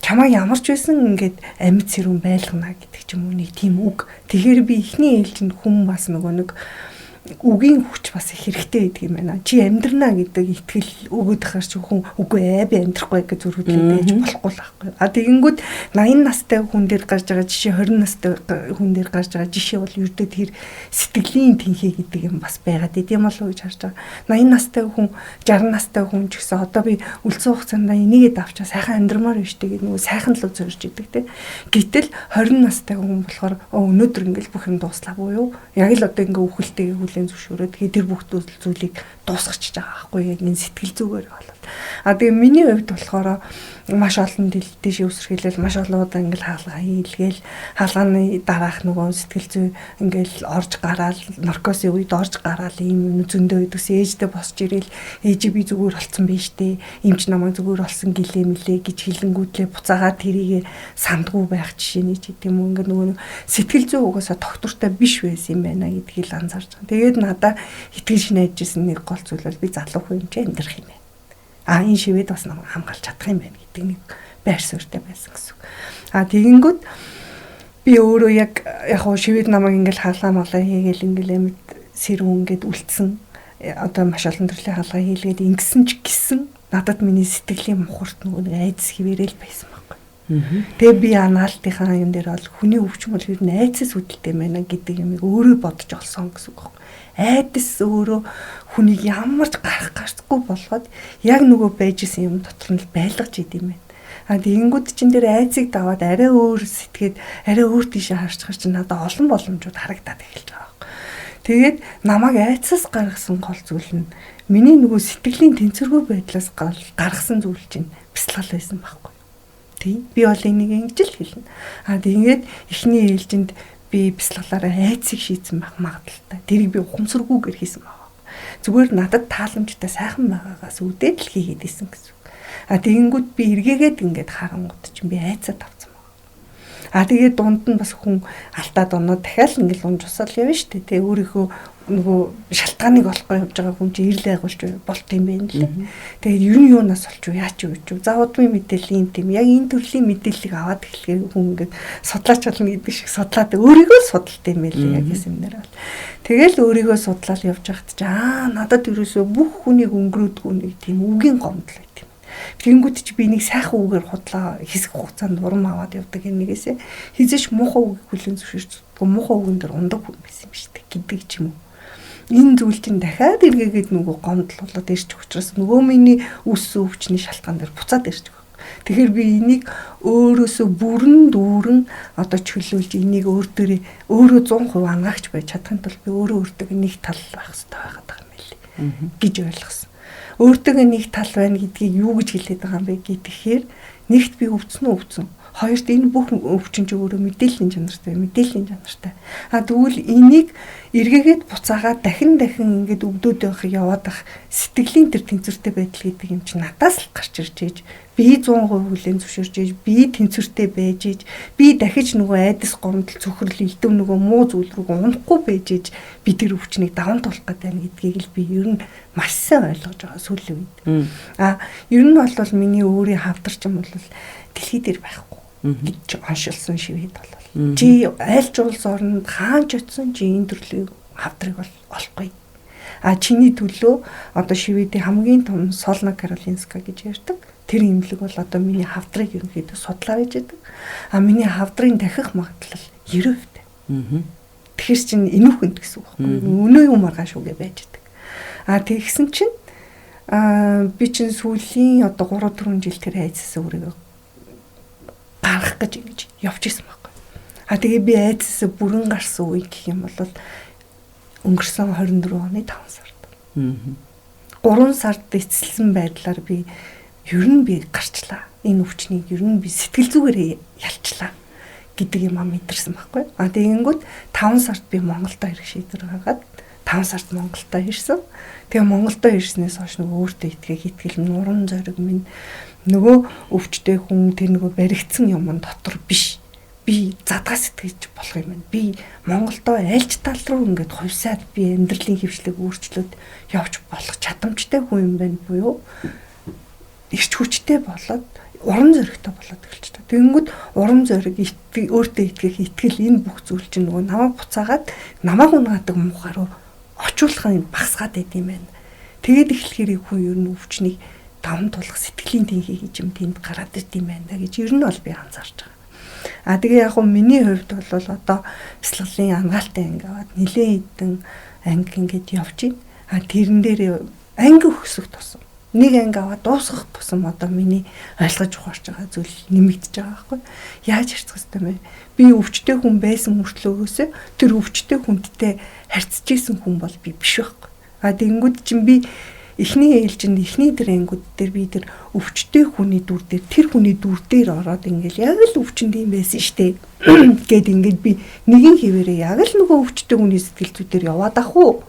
Чамаа ямар ч байсан ингээд амьд сэрүүн байлгана гэдэг ч юм уу, нэг тийм үг. Тэгэхээр би эхний ээлжинд хүн бас нөгөө нэг үгийн хүч бас их хэрэгтэй байдаг юм байна. Чи амьдрнаа гэдэг итгэл өгөөд ахаар чи хүн үгүй би амьдрахгүй гэж зөрүүдлээд байж болохгүй л байхгүй. А тэгэнгүүт 80 настай хүн дээр гарч байгаа жишээ, 20 настай хүн дээр гарч байгаа жишээ бол ердөө тэр сэтгэлийн тэнхээ гэдэг юм бас байгаад идэм болов уу гэж харж байгаа. 80 настай хүн, 60 настай хүн ч гэсэн одоо би үлдсэн хугацаанд энийгээ давчаа сайхан амьдрмаар байна штэ гэдэг нөгөө сайхан л зорж идэг те. Гэтэл 20 настай хүн болохоор өнөөдөр ингээл бүх юм дууслаа буюу яг л одоо ингээ үхэлтэйгээ хүлээн зөвшөөрөөд тэгээ тэр бүх зүйлийг дуусгачих байгаа байхгүй яг энэ сэтгэл зүгээр болоод. А тэгээ миний хувьд болохоор маш олон дээшээ үсэрхийлэл маш олон удаа ингээл хаалга хийлгээл хаалганы дараах нөгөө сэтгэл зүй ингээл орж гараал наркосын үед орж гараал ийм юм зөндөө өдөөс ээжтэй босч ирээл ээжээ би зүгээр болцсон байж тээ эмч намайг зүгээр болсон гэлээ мэлээ гэж хэлэнгүүтлээ буцаагаад тэрийг сандгүй байх жишээ нь ч гэдэм юм ингээд нөгөө сэтгэл зүй угаасаа доктортой биш байсан юм байна гэдгийг л анзаарч байгаа. Тэгээд надаа итгэж найжсэн нэг гол зүйл бол би залуу хүн юм чи амьдрах юм байна. А энэ шивэд бас намайг хамгаалж чадах юм байна гэдэг нэг байр суурьтай байсан гэсэн үг. А тэгэнгүүт би өөрөө яг хуу шивэд намайг ингээл хаалгаа маглаа хийгээл ингээл амьд сэрүүн ингээд үлдсэн. Одоо маш олон төрлийн хаалгаа хийлгээд ингэсэн ч гэсэн надад миний сэтгэлийн мухарт нөгөө нэг айдас хിവэрэл байсан байхгүй. Тэгээ би анаалтынхаа юм дээр бол хүний өвчин бол ер нь айдсаас үүдэлтэй байна гэдэг юмыг өөрөө бодож олсон гэсэн үг байхгүй. Айдас өөрөө хүнийг ямар ч гарах гарцгүй болгоод яг нөгөө байж исэн юм дотор нь байлгаж идэм байх. А тэгэнгүүт чин дээр айцыг даваад арай өөр сэтгээд арай өөр тийшээ харчихар чинь надад олон боломжууд харагдаад эхэлж байгаа байхгүй. Тэгээд намайг айцаас гаргасан гол зүйл нь миний нөгөө сэтгэлийн тэнцвэргүй байдлаас гаргасан зүйл чинь бясалгал байсан байхгүй. Тийм. Би бол энийг ингэж л хэлнэ. А тэгээд эхний ээлжинд би бясалгалаараа айцыг шийдсэн байх магадлалтай. Тэрийг би ухамсаргүйгээр хийсэн байгаа. Зүгээр надад тааламжтай сайхан байгаагаас үүдээд л хийгээд исэн гэсэн. А тэгэнгүүт би эргээгээд ингээд харангууд чинь би айцаа тавцсан байна. А тэгээд дунд нь бас хүн алтаад оноо дахиад ингээд унж усаал явна шүү дээ. Тэгээ өөрийнхөө нөгөө шалтгааныг олохгүй явж байгаа хүн чинь ирэл айгуулж болт юм байна лээ. Тэгээд ер нь юунаас олч юу яач юу гэж. За удмын мэдээлэл юм тийм яг энэ төрлийн мэдээллийг аваад эхлэхээр хүн ингээд судлаач болно гэдэг шиг судлаад өөрийгөө л судалт юм байлээ яг юм нэр бол. Тэгэл өөрийгөө судлаад явж байхад чи аа надад ерөөсөө бүх хүнийг өнгөрөөдгөө нэг тийм үгийн гомдол байт юм. Тэгэнгүүт чи би нэг сайхан үгээр худлаа хэсэг хугацаанд урам аваад явдаг нэгээсээ хизээш муухай үгийг хүлээн зөвшөөрч муухай үгэн дээр ундаг хүн байсан юм шүү дээ гэдэг ч юм уу. Энэ зүйл чинь дахиад эргээгээд нөгөө гомдол болоод ирчих учраас нөгөө миний үүссэн өвчний шалтгаан дээр буцаад ирчих. Тэгэхээр би энийг өөрөөсөө бүрэн дүүрэн одоо чөлөөлж энийг өөр дээрээ өөрөө 100% ангаагч байж чадахын тулд би өөрөө өөртөө нэг тал байх хэрэгтэй байгаад байгаа юм билээ гэж ойлгосон. Өөртөө нэг тал байна гэдгийг юу гэж хэлээд байгаа юм бэ гэхээр нэгт би өвцөн үү өвцөн. Хоёрт энэ бүх өвчин чи өөрөө мэдээллийн чанартай, мэдээллийн чанартай. А тэгвэл энийг эргээгээд буцаагаад дахин дахин ингээд өвдөд байх яваад ах сэтгэлийн тэр тэнцвэртэй байдал гэдэг юм чи надаас л гарч ирж ээж би 100% хүлээн зөвшөөрч ээж би тэнцвэртэй байж ээж би дахиж нөгөө айдас гомдол цөхрөл элдв нөгөө муу зүйл рүү унахгүй байж ээж би тэр өвчнийг даван туулах гэдэг байна гэдгийг л би ер нь маш сайн ойлгож байгаа сүүлийн үед. А ер нь бол миний өөрийн хавдарч юм бол дэлхий дээр байхгүй гэж оншилсан шивэд бол. Чи айлч улс оронд хаанч очисон чи энэ төрлийн хавдрыг бол олохгүй. А чиний төлөө одоо шивэдийн хамгийн том Солна Каролинска гэж ярьдаг. Тэр имлэг бол одоо миний хавдрыг ерөнхийдөө судлаа байж байдаг. А миний хавдрын дахих магадлал 90%. Тэгэхээр чин энүүхэнд гэсэн үг байхгүй. Өнөө юм маргааш үгээ байж байдаг. А тэгсэн чинь би чин сүүлийн одоо 3-4 жил тэр айцсаа өөрийгөө гаргах гэж ингэж явж исэн байхгүй. А тэгээ би айцсаа бүрэн гарсан үе гэх юм бол өнгөрсөн 24 оны 5 сард. 3 сард эцэлсэн байдлаар би ер нь би гарчлаа. Энэ өвчнийг ер нь би сэтгэл зүгээр ялчлаа гэдэг юм а мэдэрсэн байхгүй. А тэгэнгүүт 5 сард би Монголдо ирэх шийдвэр гаргаад 5 сард Монголдо ирсэн. Тэгээ Монголдо ирснээс хойш нөгөө өөртөө итгэх итгэл минь урам зориг минь нөгөө өвчтэй хүн тэр нөгөө баригдсан юм дотор биш. Би задгаа сэтгэж болох юм байна. Би Монголдо альж тал руу ингээд хувьсаад би амьдралын хөвшлийг өөрчлөөд явж болох чадамжтай хүн юм байна буюу ирч хүчтэй болоод урам зоригтой болоод эхэлж та. Тэгэнгүүт урам зориг, өөртөө итгэх итгэл энэ бүх зүйл чинь нөгөө намайг буцаагаад намайг унаадаг муухай руу очуулах юм багасгаад байд юм байна. Тэгээд эхлэхээр хүн ер нь өвчнийг даван туулах сэтгэлийн тэнхий гэж юм тэнд гараад ирд юм байна да гэж ер нь бол би анзаарч байгаа. А тэгээ яг хөө миний хувьд бол одоо бясалгалын ангаалтай анги аваад нэлээд хэдэн анги ингээд явж байна. А тэрэн дээр анги өксөх тусам нэг анги аваад дуусгах тусам одоо миний ойлгож ухаарч байгаа зүйл нэмэгдэж байгаа байхгүй. Яаж харьцах ёстой юм бэ? Би өвчтэй хүн байсан мөртлөөгөөсөө тэр өвчтэй хүндтэй харьцаж исэн хүн бол би биш байхгүй. А тэгэнгүүт чинь би эхний ээлжинд эхний тэр ангиуд дээр би тэр өвчтэй хүний дүр дээр тэр хүний дүр дээр ороод ингээл яг л өвчөнд юм байсан штэ гэд ингээд би нэгэн хэвээрээ яг л нөгөө өвчтэй хүний сэтгэл зүй дээр яваад ах уу.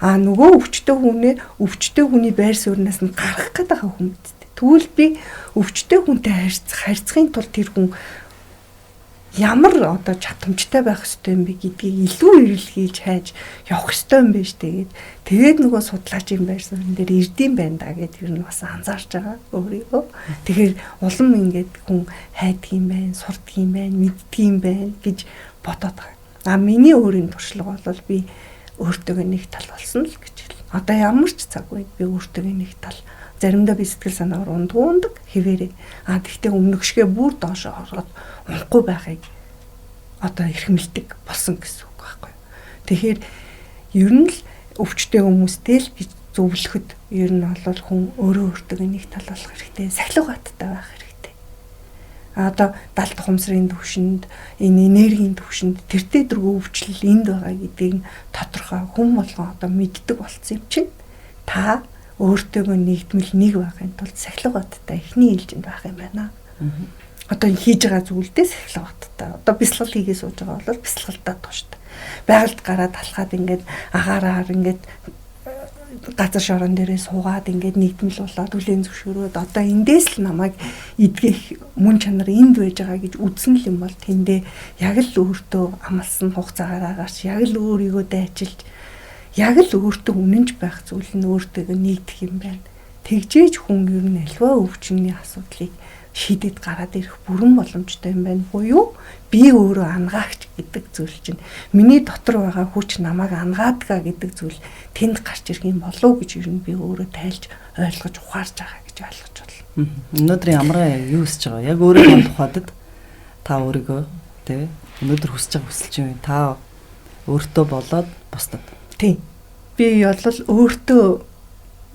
А нөгөө өвчтэй хүнээ өвчтэй хүний байр сууриас нь гарах гээд байгаа хүн биз дээ. Тэгвэл би өвчтэй хүнтэй харьцахын тулд тэр хүн Ямар одоо чадамжтай байх ёстой юм бэ гэдгийг илүү эрэлхийлж хайж явах ёстой юм байна штэ гээд тэгээд нөгөө судлаачийн байр суурин дээр ирдэм байна да гэд ер нь бас анзаарч байгаа өөрийгөө. Тэгэхээр улам ингээд хүн хайдаг юм байна, сурдаг юм байна, мэддэг юм байна гэж бодоод байгаа. А миний өөрийн туршлага бол би өөртөөгөө нэг тал болсон л гэж хэлнэ. Одоо ямар ч цаг үед би өөртөөгөө нэг тал, заримдаа би сэтгэл санаагаар ундгуундаг хэвээрээ. А тэгтээ өмнөгшгөө бүр доошоо ороод унахгүй байхыг одоо эрхэмлдэг болсон гэсэн үг байхгүй. Тэгэхээр ер нь л өвчтэй хүмүүстэй л гэж зөвлөхөд ер нь бол хүн өөрөө өөртөө нэг тал болох хэрэгтэй. Сахилга баттай байх хэрэгтэй. А одоо далд ухамсарын төвшөнд, энэ энергийн төвшөнд тэртээ дөрвөн өвчлөл энд байгаа гэдгийг тодорхой хүн болгон одоо мэддэг болсон юм чинь та өөртөөгөө нэгдмэл нэг байхын тулд сахилга баттай эхний ээлжинд байх юм байна. Одоо хийж байгаа зүйлдээ сахилга баттай. Одоо бясалгал хийгээ сууж байгаа бол бясалгалдаа тууштай. Байгальд гараад алхаад ингээд агаараар ингээд газар шорон дээрээ суугаад ингээд нэгдмэл болоод хүлээн зөвшөөрөөд одоо эндээс л намайг эдгэх мөн чанар энд байж байгаа гэж үзсэн л юм бол тэндээ яг л өөртөө амлсан хугацаагаараа гарч яг л өөрийгөө дайчилж яг л өөртөө үнэнч байх зүйл нь өөртөө нэгдэх юм байна. Тэгжээж хүн ер нь альва өвчний асуудлыг шийдэд гараад ирэх бүрэн боломжтой юм байна. Буюу би өөрөө ангаагч гэдэг зүйл чинь миний дотор байгаа хүч намайг ангаадгаа гэдэг зүйл тэнд гарч ирэх юм болов уу гэж ер нь би өөрөө тайлж ойлгож ухаарч байгаа гэж ойлгож байна. Өнөөдрийн амраа юу хүсэж байгаа? Яг өөрийнхөө тухайд та өөрийгөө тий өнөөдөр хүсэж байгаа хүсэл чинь та өөртөө болоод бусдад. Тийм. Би бол өөртөө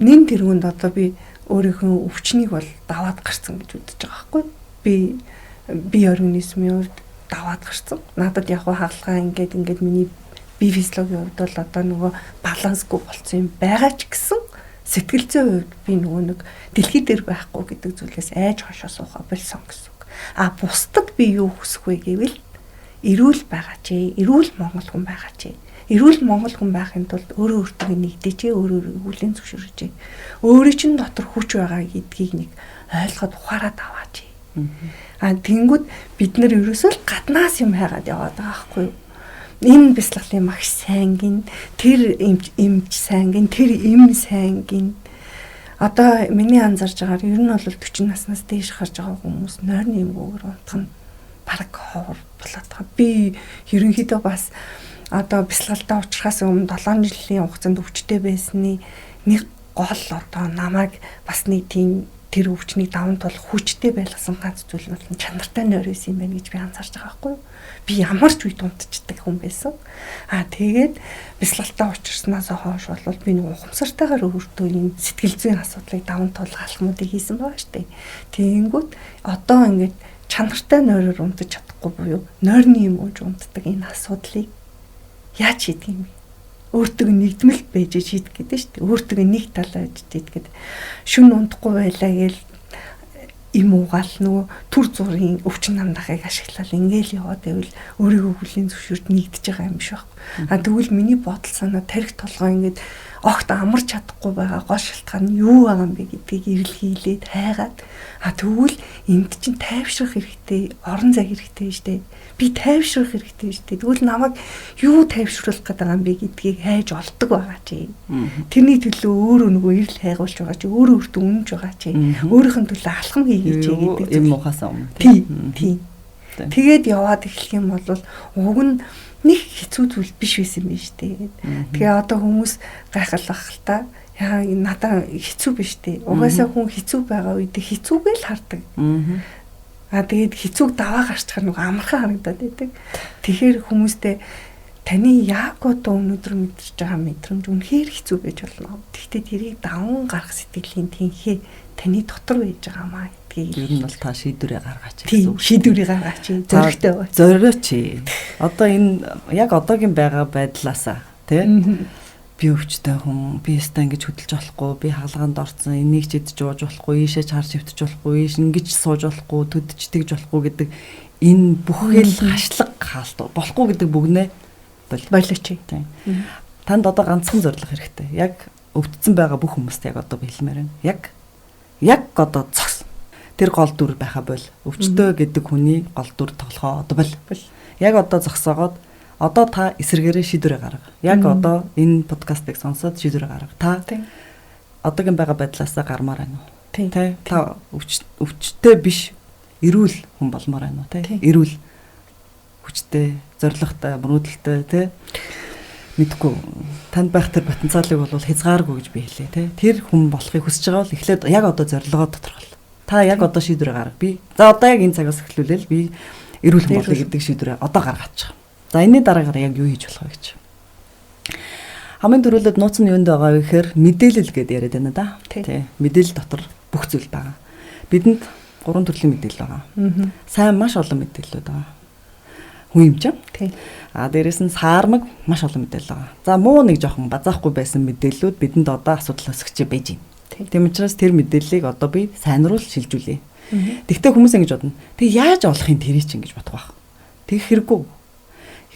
нэн тэргуунд одоо би өөрийнхөө өвчнийг бол даваад гарцсан гэж үзэж байгаа байхгүй. Би бие организмын хувьд даваад гарцсан. Надад яг хагалгаа ингээд миний бие физиологийн хувьд бол одоо нөгөө балансгүй болцсон юм байгаа ч гэсэн сэтгэл зүйн хувьд би нөгөө нэг дэлхий дээр байхгүй гэдэг зүйлээс айж хошоо суухаа болсон гэсэн үг. А бусдад би юу хүсэх вэ гэвэл эрүүл байгаа чи, эрүүл монгол хүн байгаа чи. Эрүүл монгол хүн байхын тулд өөрөө өөртөө нэгдэж, өөрөө өөрийгөө хүлээн зөвшөөрч, өөрийн чинь дотор хүч байгаа гэдгийг нэг ойлгоод ухаарад аваач. А тэнгүүд бид нэр ерөөсөө л гаднаас юм хайгаад яваад байгаа байхгүй юу? Энэ бясалгалын магш сайн гин, тэр эмч сайн гин, тэр эм сайн гин. Одоо миний анзаарч байгаагаар ер нь бол 40 наснаас дээш гарч байгаа хүмүүс нойрны эмгүүгээр унтах нь бараг ховор болоод байгаа. Би ерөнхийдөө бас одоо бясалгалдаа учрахаас өмнө 7 жилийн хугацаанд өвчтэй байсны нэг гол одоо намайг бас нэг тийм тэр өвчнийг даван тулах хүчтэй байлгасан ганц зүйл нь бол чанартай нойр байсан юм байна гэж би анзаарч байгаа байхгүй юу? Би ямар ч үед унтчихдаг хүн байсан. А тэгээд бясалгалтаа учирснаас хойш бол би нэг ухамсартайгаар өөртөө энэ сэтгэл зүйн асуудлыг даван тулах алхмуудыг хийсэн байгаа шүү дээ. Тэгэнгүүт одоо ингээд чанартай нойроор унтаж чадахгүй буюу нойрны юм ууж унтдаг энэ асуудлыг яаж шийдэх юм бэ? Өөртөө нэгдмэл байж шийдэх гэдэг шүү дээ. Өөртөө нэг тал байж шийдэх гэдэг. Шүн унтахгүй байлаа гээл им уугаал нөгөө түр зуурын өвчин намдахыг ашиглал ингээл яваад байвал өөрийгөө хүлийн зөвшөөрд нэгдэж байгаа юм биш байхгүй. А тэгвэл миний бодол санаа тарих толгой ингээд огт амарч чадахгүй байгаа гол шалтгаан нь юу байгаа юм бэ гэдгийг эрэлхийлээд хайгаад а тэгвэл энд чинь тайвшрах хэрэгтэй, орон зай хэрэгтэй шүү дээ. Би тайвшрах хэрэгтэй шүү дээ. Тэгвэл намайг юу тайвшруулах гээд байгаа юм бэ гэдгийг хайж олдог байгаа чи. Тэрний төлөө өөрөө нөгөө эрэл хайгуулж байгаа чи, өөрөө өөртөө үнэнж байгаа чи, өөрийнх нь төлөө алхам хийгээч гэдэг юм уухаас өмнө. Тийм. Тэгээд яваад эхлэх юм бол уг нь нэг хэцүү зүйл биш байсан юм байна шүү дээ. Тэгээ одоо хүмүүс гайхалах л та. Яа надаа хэцүү биш дээ. Угаасаа хүн хэцүү байгаа үед хэцүүгээ л хардаг. А тэгээд хэцүүг даваа гарчхаар нөгөө амархан харагдаад байдаг. Тэгэхээр хүмүүстэй таны яг одоо өнөөдөр мэдэрч байгаа мэдрэмж үнэхээр хэцүү байж болно. Тэгэхдээ тэрийг даван гарах сэтгэлийн тэнхээ таны дотор байж байгаа маа гэдгийг ер нь бол та шийдвэрээ гаргаач гэсэн үг. Шийдвэрээ гаргаач. Зоригтой бай. Зориоч. Одоо энэ яг одоогийн байгаа байдлаасаа тий би өвчтэй хүн, би өстой ингэж хөдөлж болохгүй, би хаалгаанд орсон, энийг ч идэж ууж болохгүй, ийшээ чарж хөвтөж болохгүй, ийш ингэж сууж болохгүй, төдж тэгж болохгүй гэдэг энэ бүхэл хашлаг хаалт болохгүй гэдэг бүгнээ болооч. Тийм. Танд одоо ганцхан зорилго хэрэгтэй. Яг өвдсөн байгаа бүх хүмүүст яг одоо хэлмээр байна. Яг одоо цогс. Тэр гол дүр байха бол. Өвчтөө гэдэг хүний гол дүр тоглохоо одоо бол. Яг одоо зогсоогоод одоо та эсрэгээрээ шийдвэрээ гарга. Яг одоо энэ подкастыг сонсоод шийдвэрээ гарга. Та одоогийн байгаа байдлаасаа гармаар байна уу? Тэ. Та өвчтөй биш эрүүл хүн болмоор байна уу, тэ? Эрүүл, хүчтэй, зоригтой, мөрөөдөлтэй, тэ? Мэдгүй танд байх тэр потенциалыг бол хязгааргүй гэж би хэлье, тэ? Тэр хүн болохыг хүсэж байгаа бол эхлээд яг одоо зорилгоо тодорхойл. Та яг одоо шийдвэрээ гарга. Би за одоо яг энэ цагаас эхлүүлээл би эрүүл хүн болъё гэдэг шийдвэрээ одоо гаргачих. За, энэний дараагаар яг юу хийж болох вэ гэж. Хамгийн түрүүлээд нууц нь юунд байгаа вэ гэхээр мэдээлэл гэдээ яриад байна да. Тий. Мэдээлэл дотор бүх зүйл байгаа. Бидэнд гурван төрлийн мэдээлэл байгаа. Сайн маш олон мэдээлэлүүд байгаа. Хүн юм чинь. А дээрэс нь саармаг маш олон мэдээлэл байгаа. За, муу нэг жоохон базаахгүй байсан мэдээллүүд бидэнд одоо асуудал өсгөж байж байна. Тийм учраас тэр мэдээллийг одоо би сайн руу шилжүүлье. Тэгвэл хүмүүс ингэж бодно. Тэг яаж олох юм тэрий чинь гэж бодох байх. Тэгэх хэрэггүй.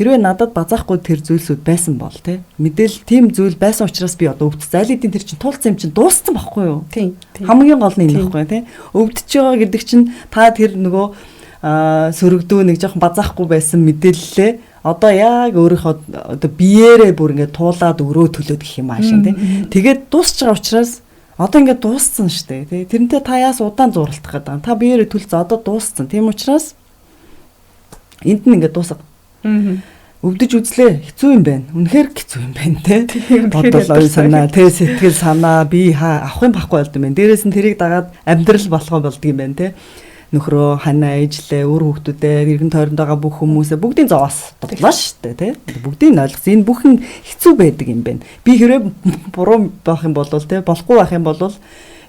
Хэрвээ надад базаахгүй тэр зүйлсүүд байсан бол, те, мэдээлэл тийм зүйл байсан учраас би одоо өвдсөн. Аль хэдийн тэр чинь туулсан юм чинь дууссан байхгүй юу? Тийм. Хамгийн гол нь энэ байхгүй, те. Өвдөж байгаа гэдэг чинь та тэр нөгөө сөрөгдөө нэг жоохон базаахгүй байсан мэдээллээ одоо яг өөрийнхөө одоо биеэрээ бүр ингээд туулаад өрөө төлөөд гэх юм аашин, тий. Тэгээд дуусч байгаа учраас одоо ингээд дууссан шүү дээ, тий. Тэрнтэй та яас удаан зуралтах гэдэг. Та биеэрээ төлцөө, одоо дууссан. Тийм учраас энд нь ингээд дуусга. Өвдөж үзлээ. Хэцүү юм байна. Үнэхээр хэцүү юм байна, те. Бодол, оюун санаа, тэ, сэтгэл санаа би авах юм байхгүй болд юм байна. Дээрээс нь тэрийг дагаад амьдрал болохоо болдго юм байна, те. Нөхрөө, ханаа, ээжлээ, үр хүүхдүүдээ, эргэн тойронд байгаа бүх хүмүүсээ бүгдийн зовоос бодлоо шүү дээ, те. Бүгдийг нь ойлгосон. Энэ бүхэн хэцүү байдаг юм байна. Би хэрэг буруу байх юм бол, те, болохгүй байх юм бол,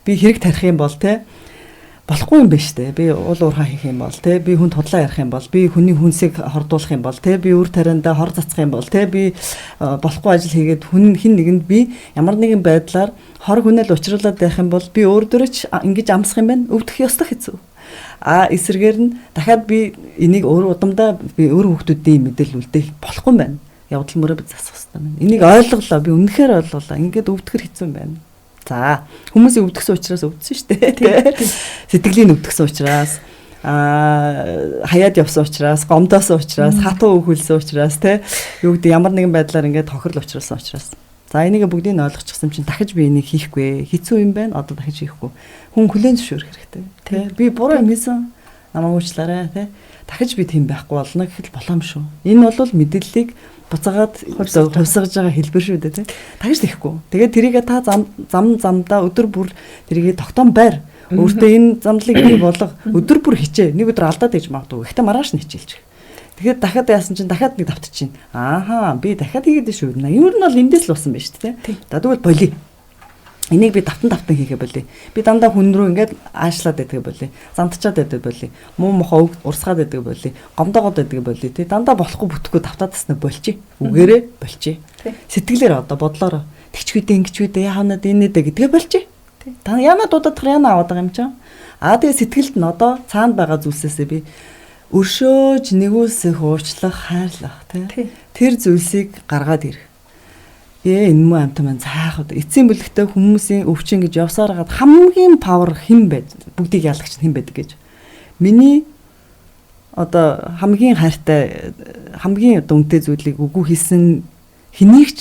би хэрэг тарих юм бол, те, болохгүй юм байна шүү дээ. Би уул уурхай хийх юм бол, те, би хүн тудлаа ярих юм бол, би хүний хүнсийг хордуулах юм бол, те, би үр тариандаа хор цацах юм бол, те, би болохгүй ажил хийгээд хүн хин нэгэнд би ямар нэгэн байдлаар хор хүнэл учруулад байх юм бол би өөр дөрөж ингэж амсах юм байна. Өвдөх ёстой хэцүү. А эсрэгээр нь дахиад би энийг өөр удамдаа би өөр хүүхдүүдийн мэдээлэл үлдээх болохгүй юм байна. Явдал мөрөө би засах хэрэгтэй байна. Энийг ойлголоо. Би үнэхээр ойлголоо. Ингээд өвдөхөр хэцүү юм байна. За, хүмүүсийн өвдгсөн учраас өвдсөн шүү дээ. Сэтгэлийн өвдгсөн учраас, хаяад явсан учраас, гомдоосон учраас, хатуу өхөлсөн учраас, те, юу гэдэг, ямар нэгэн байдлаар ингээд тохирол учруулсан учраас. За, энийг бүгдийг нь ойлгочихсон чинь дахиж би энийг хийхгүй. Хэцүү юм байна. Одоо дахиж хийхгүй. Хүн хүлээн зөвшөөрөх хэрэгтэй. Тэ. Би буруу юм хийсэн. Намайг уучлаарай, тэ. Дахиж би тийм байхгүй болно гэхэд боломж шүү. Энэ бол мэдээллийг буцаагаад хувьсгаж байгаа хэлбэр шүү дээ, тэ. Дахиж тэхгүй. Тэгээд тэрийгэ та зам зам замдаа өдөр бүр тэрийгэ тогтоон байр. Өөртөө энэ замдлыг бий болго, өдөр бүр хичээ. Нэг өдөр алдаад иж магадгүй. Гэхдээ маргааш нь хичээлчих. Тэгэхээр дахиад яасан чинь дахиад нэг давтчихээн. Ааха, би дахиад хийгээд шүү. Ер нь бол эндээс л болсон байна шүү дээ. За, тэгвэл болиё. Энийг би давтан давтан хийхэ болиё. Би дандаа хүн рүү ингээд аашлаад байдаг болиё. Зантчаад байдаг болиё. Муу мохоо урсгаад байдаг болиё. Гомдоогоод байдаг болиё. Тэ, дандаа болохгүй бүтэхгүй давтаад таснаа болчих. Үгээрээ болчих. Сэтгэлээр одоо бодлороо тэгчгүйдээ ингэчгүйдээ яханаад инээдэ гэдгээ болчих. Та яна дуудах, яна аваад байгаа юм чинь. Аа, тэгээ сэтгэлд нь одоо цаана байгаа зүйлсээсээ би өршөөж, нэгүүлсэх, уучлах, хайрлах, тий. Тэр зүйлсийг гаргаад ирэх. Ээ, энэ мөн амтан маань заах вэ? Эцсийн бүлэгтээ хүмүүсийн өвчин гэж явсаар хагаад хамгийн power хэн байд? Бүгдийг ялагч хэн байдаг гэж. Миний одоо хамгийн хайртай, хамгийн одоо үнэтэй зүйлийг үгүй хийсэн хэнийг ч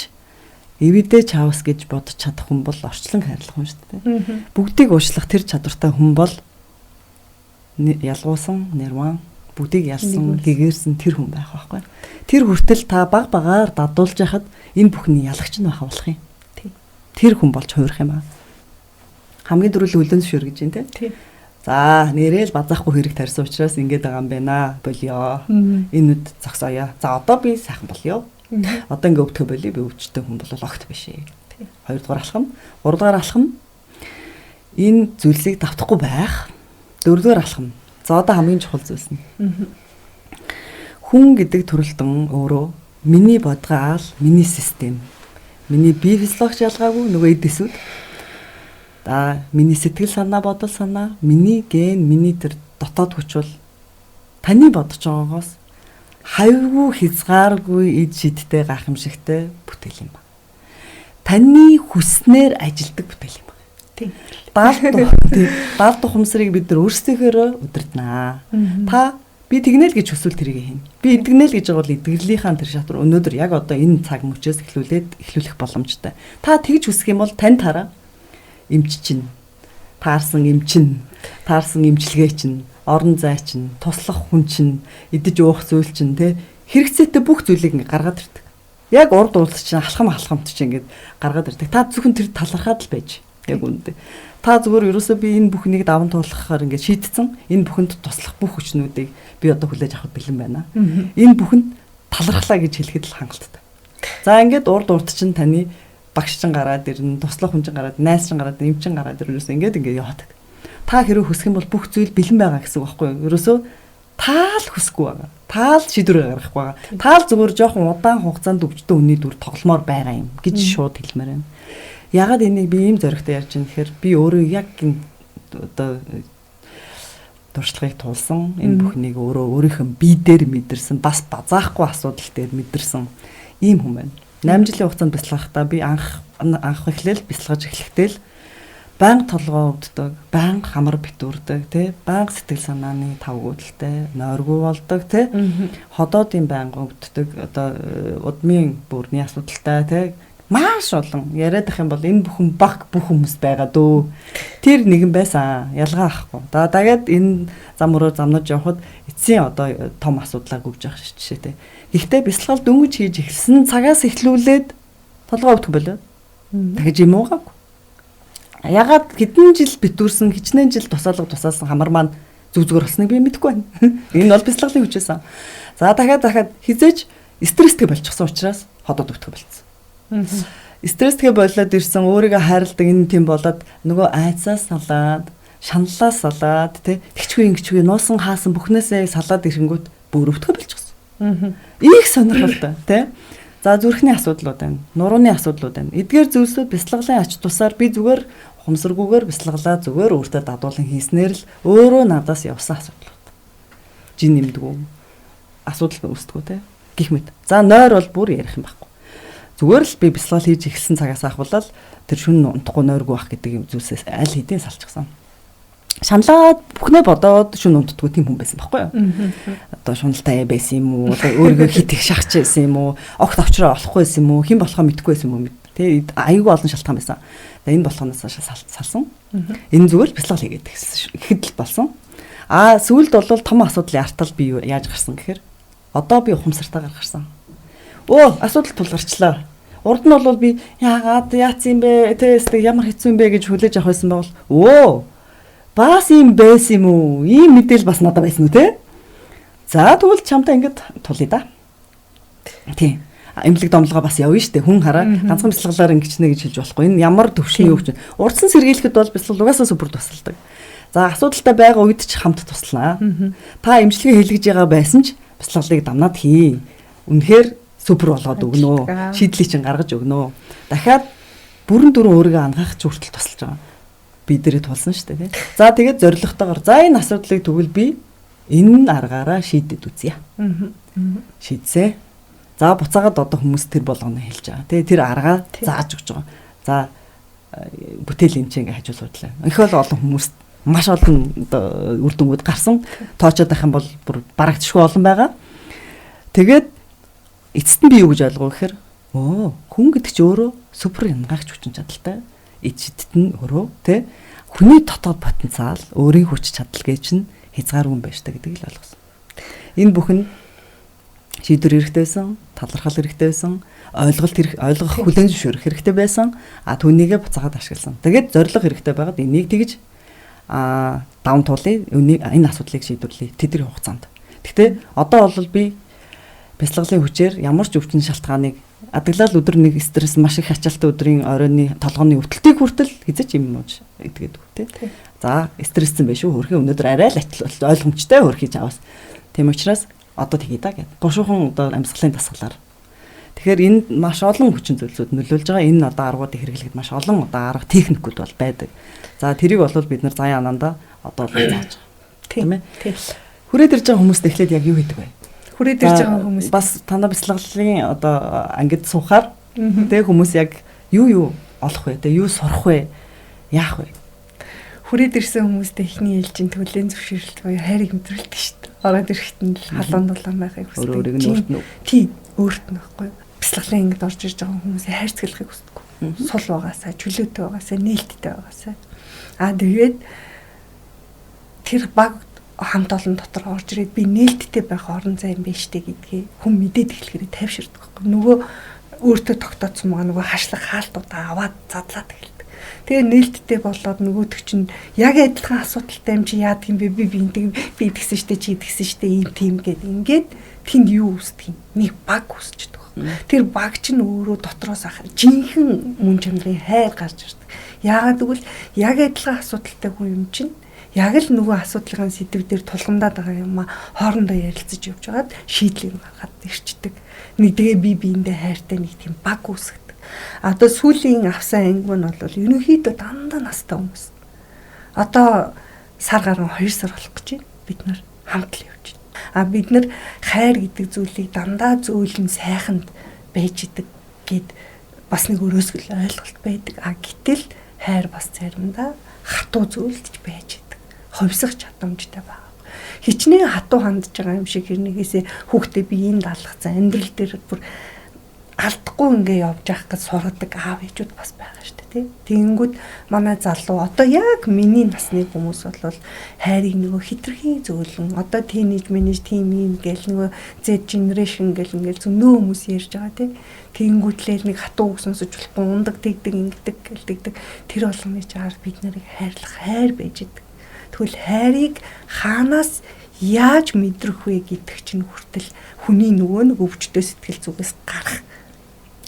эвидэ чавс гэж бодож чадах хүн бол орчлон хайрлах хүн шүү дээ. Бүгдийг уучлах тэр чадвартай хүн бол ялгуусан, нирван, бүгдийг ялсан, гэгэрсэн тэр хүн байх байхгүй. Тэр хүртэл та баг багаар дадуулж яхад энэ бүхний ялагч нь байх болох юм. Тэр хүн болж хувирах юм аа. Хамгийн түрүүл хүлэн зөвшөөр гэж юм, те. За, нэрэл базаахгүй хэрэг тарьсан учраас ингэж байгаа юм байна. Болио. Энэ үд зогсооё. За, одоо би сайхан болио. Одоо ингээ өвдөхө болио. Би өвчтөн хүн бол огт биш ээ. Хоёрдугаар алхам, гуравдугаар алхам энэ зүйлсийг давтахгүй байх. Дөрөвдүгээр алхам. За, одоо хамгийн чухал зүйлс нь. Хүн гэдэг төрөлтөн өөрөө миний бодгаал, миний систем, миний бие физиологч ялгаагүй нөгөө эд эсүүд. За, миний сэтгэл санаа, бодол санаа, миний ген, миний тэр дотоод хүч бол таны бодож байгаагоос хавьгүй, хязгааргүй эд шидтэй гайхамшигтай бүтээл юм ба. Таны хүснээр ажилдаг бүтээл юм ба. Тийм. Даалт ухамсарыг бид нар өөрсдийнхөөрөө удирднаа. Та би тэгнэ л гэж хүсвэл тэрийг хийнэ. Би эдгэнэ л гэж байгаа бол эдгэрлийнхаа тэр шатар өнөөдөр яг одоо энэ цаг мөчөөс эхлүүлээд эхлүүлэх боломжтой. Та тэгж хүсэх юм бол тань тараа эмч чинь, таарсан эмчин, таарсан эмчилгээ чинь, орон зай чинь, туслах хүн чинь, идэж уух зүйл чинь тэ хэрэгцээтэй бүх зүйлийг ингээ гаргаад ирдэг. Яг урд уулз чинь алхам алхамт чинь ингээд гаргаад ирдэг. Та зөвхөн тэр талархаад л байж. Яг үүндээ. Та зүгээр ерөөсөө би энэ бүхнийг даван туулахаар ингээд шийдсэн. Энэ бүхэнд туслах бүх хүчнүүдийг би одоо хүлээж авахд бэлэн байна. Энэ бүхэнд талархлаа гэж хэлэхэд л хангалттай. За ингээд урд урд чинь таны багш чинь гараад ирнэ, туслах хүн чинь гараад, найз чинь гараад, эм чинь гараад ирнэ. Ерөөсөө ингээд ингээд яваадаг. Та хэрэг хүсэх юм бол бүх зүйл бэлэн байгаа гэсэн үг байхгүй юу? Ерөөсөө таал хүсэхгүй байгаа. Таал шийдвэр гаргахгүй байгаа. Таал зүгээр жоохон удаан хугацаанд өвчтөн хүний дүр тогломоор байгаа юм гэж шууд хэлмээр байна. Ягаад энийг би ийм зоригтой ярьж байна гэхээр би өөрөө яг энэ одоо туршлагыг туулсан, энэ бүхнийг өөрөө өөрийнхөө бие дээр мэдэрсэн, бас базаахгүй асуудал дээр мэдэрсэн ийм хүн байна. 8 жилийн хугацаанд бяцлагахдаа би анх эхлээл бяцлагаж эхлэхдээ л байнга толгоо өвддөг, байнга хамар битүүрдэг, тий, байнга сэтгэл санааны тавгуудалтай, нойргүй болдог, тий, ходоодын байнга өвддөг, одоо удмын бүрний асуудалтай, тий, маш олон яриад ах юм бол энэ бүхэн баг бүх хүмүүс байгаа дөө. Тэр нэгэн байсан. Ялгаа ахгүй. За дахиад энэ зам өрөөр замнаж явхад эцсийн одоо том асуудлаа гүвж явах жишээтэй. Гэхдээ бясалгал дөнгөж хийж эхэлсэн цагаас эхлүүлээд толгой өвдөх болоо. Дахиж юм уугаагүй. Ягаад хэдэн жил битүүрсэн, хичнээн жил тусаалга тусаасан хамар маань зүг зүгээр болсныг би мэдэхгүй байна. Энэ бол бясалгалын хүчээсэн. За дахиад хизээж стресстэй болчихсон учраас ходоод өвдөх болцсон. Стресстэй болоод ирсэн, өөрийгөө хайрладаг энэ тийм болоод нөгөө айцаас салаад, шаналлаас салаад, тэ тэгчгүй ингэчгүй нуусан хаасан бүхнээсээ салаад ирэнгүүт бүр өвдөхө болчихсон. Их сонирхолтой, тэ. За зүрхний асуудлууд байна, нурууны асуудлууд байна. Эдгээр зүйлсүүд бясалгалын ач тусаар би зүгээр ухамсаргүйгээр бясалгалаа зүгээр өөртөө дадуулан хийснээр л өөрөө надаас явсан асуудлууд. Жин нэмдгүү асуудал үүсдэггүй, тэ. Гэх мэт. За нойр бол бүр ярих юм байхгүй. Зүгээр л би бясалгал хийж эхэлсэн цагаас ахвал тэр шүн унтахгүй нойргүй байх гэдэг юм зүйлсээс аль хэдийн салчихсан. Шаналаад бүхнээ бодоод шүн унтдаггүй тийм хүн байсан байхгүй юу? Одоо шуналтай байсан юм уу? Одоо өөрийгөө хит их шахаж байсан юм уу? Огт овчроо олохгүй байсан юм уу? Хэн болохоо мэдэхгүй байсан юм уу? Тэ аюул олон шалтгаан байсан. Энэ болгоноос салсан. Энэ зүгээр л бясалгал хийгээд гэхэд л болсон. Аа сүүлд бол том асуудлын артал би яаж гарсан гэхээр одоо би ухамсартайгаар гарсан. Өө асуудал тулгарчлаа. Урд нь бол би яагаад яац юм бэ? Тэ ямар хэцүү юм бэ гэж хүлээж авах байсан бол өө бас юм байсан юм уу? Ийм мэдээл бас надад байсан уу те? За тэгвэл чамтай ингэж тулъя да. Тийм. Эмнэлэг домлогоо бас явна штэ. Хүн хараа ганцхан бясалгалаар ингэчнэ гэж хэлж болохгүй. Энэ ямар төвшний юу гэж. Урдсан сэргийлэхэд бол бясалгал угаасаа супер тусалдаг. За асуудалтай байгаа үед ч хамт туслана. Та эмчилгээ хийлгэж байгаа байсан ч бясалгалыг дамнаад хий. Үнэхээр супер болгоод өгнө. Шийдлийг чинь гаргаж өгнө. Дахиад бүрэн дүрэн өөрийгөө ангаах ч хүртэл тусалж байгаа. Би дээрээ тулсан шүү дээ, тий. За тэгээд зорилготойгоор за энэ асуудлыг тэгвэл би энэ аргаараа шийдэд үзье. Шийдсэ. За буцаагаад одоо хүмүүс тэр болгоно хэлж байгаа. Тэ тэр аргаа зааж өгч байгаа. За бүтээл юм чи ингээ хажуу суудлаа. Их бол олон хүмүүс маш олон одоо үр дүнгууд гарсан. Тоочоод байх юм бол бүр барагдшгүй олон байгаа. Тэгээд эцэст нь би юу гэж ойлгов гэхээр хүн гэдэг чи өөрөө супер янгаагч хүчин чадалтай. Эцэст нь өөрөө тэ хүний дотоод потенциал, өөрийн хүч чадал гэж нь хязгааргүй юм байна штэ гэдгийг л ойлгосон. Энэ бүхэн шийдвэр хэрэгтэй байсан, талархал хэрэгтэй байсан, ойлголт хэрэг ойлгох хүлээн зөвшөөрөх хэрэгтэй байсан. А түүнийгээ буцаагаад ашигласан. Тэгээд зорилго хэрэгтэй байгаад энийг тэгж даван туулъя, энэ асуудлыг шийдвэрлэе тэдний хугацаанд. Гэхдээ одоо бол би бясалгалын хүчээр ямар ч өвчин шалтгааныг адаглал өдөр нэг стресс маш их ачаалттай өдрийн оройны толгойн өвдөлтийг хүртэл хизэж юм ууж идгээд үү те. За стресссэн байх шүү. Хөрхийн өнөөдөр арай л ойлгомжтой хөрхийж аваас. Тийм учраас одоо тэгье да гэд. Гушуухан одоо амьсгалын дасгалаар. Тэгэхээр энд маш олон хүчин зүйлсүүд нөлөөлж байгаа. Энэ одоо аргуудыг хэрэглэхэд маш олон одоо арга техникүүд бол байдаг. За тэрийг бол бид нар заяа ананда одоо л зааж байгаа. Тийм ээ. Хүрээд ирж байгаа хүмүүст эхлээд яг юу хийдэг вэ? Хүрээд ирж байгаа хүмүүс бас танаа бясалгалын одоо ангид суухаар тэг хүмүүс яг юу олох вэ? Тэг юу сурах вэ? Яах вэ? Хүрээд ирсэн хүмүүстэй эхний ээлжийн төлөөн зөвшөөрөлт буюу хайрыг мэдрүүлдэг шүү дээ. Ороод ирэхэд нь л халуун дулаан байхыг хүсдэг. Өөрийг нь өөрт нь. Тий, өөрт нь байхгүй юу? Бясалгалын ангид орж ирж байгаа хүмүүсээ хайрцаглахыг хүсдэг. Сул байгаасаа, чөлөөтэй байгаасаа, нээлттэй байгаасаа. Аа тэгээд тэр баг хамт олон дотор орж ирээд би нээлттэй байх орон зай юм байна штэ гэдгийг хүн мэдээд эхлэхээр тайвширдаг байхгүй. Нөгөө өөртөө тогтооцсон байгаа нөгөө хашлаг хаалтуудаа аваад задлаад эхэлдэг. Тэгээ нээлттэй болоод нөгөөдөг чинь яг адилхан асуудалтай юм чи яадаг юм бэ? Би биндэг би тэгсэн штэ чи тэгсэн штэ ийм тийм гэд ингээд тэнд юу үүсдэг юм? Нэг баг үүсчдэг. Тэр баг чинь өөрөө дотроос жинхэнэ мөн чанарын хайр гарч ирдэг. Яагаад гэвэл яг адилхан асуудалтай хүн юм чинь яг л нөгөө асуудлын сэдв дээр тулгамдаад байгаа юм а хоорондоо ярилцаж явж байгаад шийдлийг гаргаад ирчдэг. Нэг тэгээ би биендээ хайртай нэг тийм баг үүсгдэг. Одоо сүүлийн авсан анги нь бол ерөнхийдөө дандаа настай хүмүүс. Одоо сар гарan 2 сар болох гэж байна. Бид нар хамт л явж байна. А бид нар хайр гэдэг зүйлийг дандаа зөөлөн сайханд байж идэг гэд бас нэг өрөөсгөл ойлголт байдаг. А гэтэл хайр бас заримдаа хатуу зүйлдж байж идэг. Хувьсах чадамжтай байгаа. Хичнээн хатуу хандж байгаа юм шиг хэрнээсээ хүүхдээ би энд алгацсан амьдрал дээр бүр алдахгүй ингээ явж явах гэж сургадаг аав ээжүүд бас байгаа шүү дээ, тий. Тэгэнгүүт манай залуу одоо яг миний насны хүмүүс бол хайрыг нөгөө хитрхийн зөөлөн одоо тийнейж менеж тийм юм гээл нөгөө Z generation гэл ингээл зөндөө хүмүүс ярьж байгаа, тий. Тэгэнгүүтлээ нэг хатуу үг сонсож болохгүй ундаг тэгдэг ингэдэг гэлдэгдэг тэр болгоны чаар бид нарыг хайрлах хайр байж идэг. Тэгвэл хайрыг хаанаас яаж мэдрэх вэ гэдэг чинь хүртэл хүний нөгөө нэг өвчтөй сэтгэл зүгээс гарах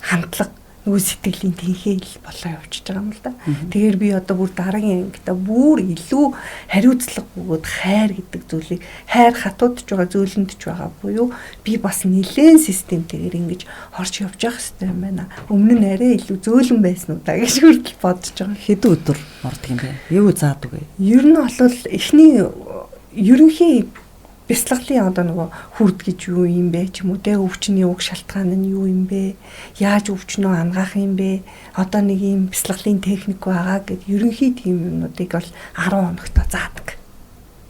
хандлага нөгөө сэтгэлийн тэнхээ болоо явчихж байгаа юм л да. Тэгэхээр би одоо бүр дараагийн ангидаа бүр илүү хариуцлага бөгөөд хайр гэдэг зүйлийг хайр хатуудж байгаа зөөлөндж байгаа буюу би бас нэлээд системтэйгээр ингэж орж явж явах хэрэгтэй юм байна. Өмнө нь арай илүү зөөлөн байсан уу да гэж хүртэл бодож байгаа. Хэдэн өдөр ордог юм бэ? Юу заадаг вэ? Ер нь бол эхний ерөнхий бясалгалын одоо нөгөө хүрд гэж юу юм бэ ч юм уу те, өвчний уг шалтгаан нь юу юм бэ, яаж өвчнөө ангаах юм бэ, одоо нэг юм бясалгалын техник байгаа гэд ерөнхий тийм юмнуудыг бол 10 хоногт заадаг.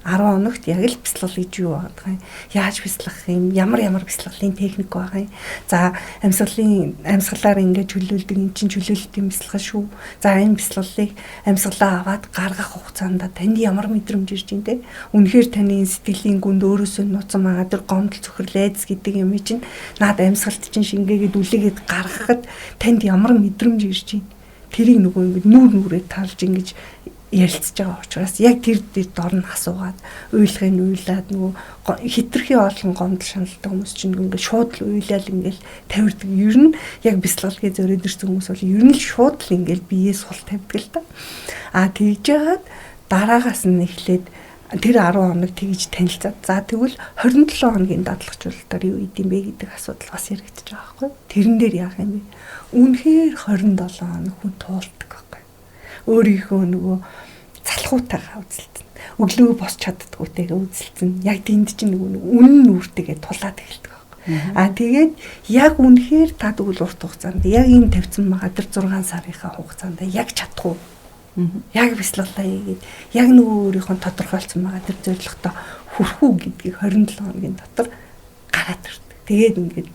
10 хоногт яг л бясалгал гэж юу байгаа юм, яаж бясалгах юм, ямар бясалгалын техник байгаа юм. За амьсгалаар ингээд чөлөөлдөг, эн чинь чөлөөлөлтийн бясалгал шүү. За энэ бясалгалыг амьсгалаа аваад гаргах хугацаанд танд ямар мэдрэмж ирж байна те. Үнэхээр таны сэтгэлийн гүнд өөрөөсөө нууцсан байгаа тэр гомдол цөхрөл айдас гэдэг юм чинь наад амьсгалт чинь шингээгээд үлээгээд гаргахад танд ямар мэдрэмж ирж байна. Тэрийг нөгөө ингээд нүүр нүрээ талж ингэж ярилцж байгаа учраас яг тэр дээр дор нь асуугаад уйлахыг нь уйлаад нөгөө хитрхи олон гомдол шаналтай хүмүүс чинь ингээд шууд л уйлал ингээд тавирдаг. Ер нь яг бясалгалыг зориод ирсэн хүмүүс бол ер нь л шууд л ингээд биеэ сул тавьдаг л та. А тэгж яагаад дараагаас нь эхлээд тэр 10 хоног тэгж танилцаад за тэгвэл 27 хоногийн дадлагжуулалтаар юу идэм бэ гэдэг асуудал бас яригдчих байгаа байхгүй. Тэрэн дээр яах юм бэ? Үнэхээр 27 хоног хүн туулдаг байхгүй. Өөрийнхөө нөгөө залхуутайгаа үзэлтэн. Өглөө босч чаддгүйтэйгээ үзэлтэн. Яг тэнд чинь нөгөө үнэн нүртэйгээ тулаад эхэлдэг байхгүй. Аа тэгээд яг үнэхээр та тэгвэл урт хугацаанд яг энэ тавьсан байгаа тэр 6 сарынхаа хугацаанд яг чадахгүй. Яг бясалгалаа хийгээд яг нөгөө өөрийнхөө тодорхойлсон байгаа тэр зорилготой хүрэх үү гэдгийг 27 хоногийн дотор гараад ирдэг. Тэгээд ингээд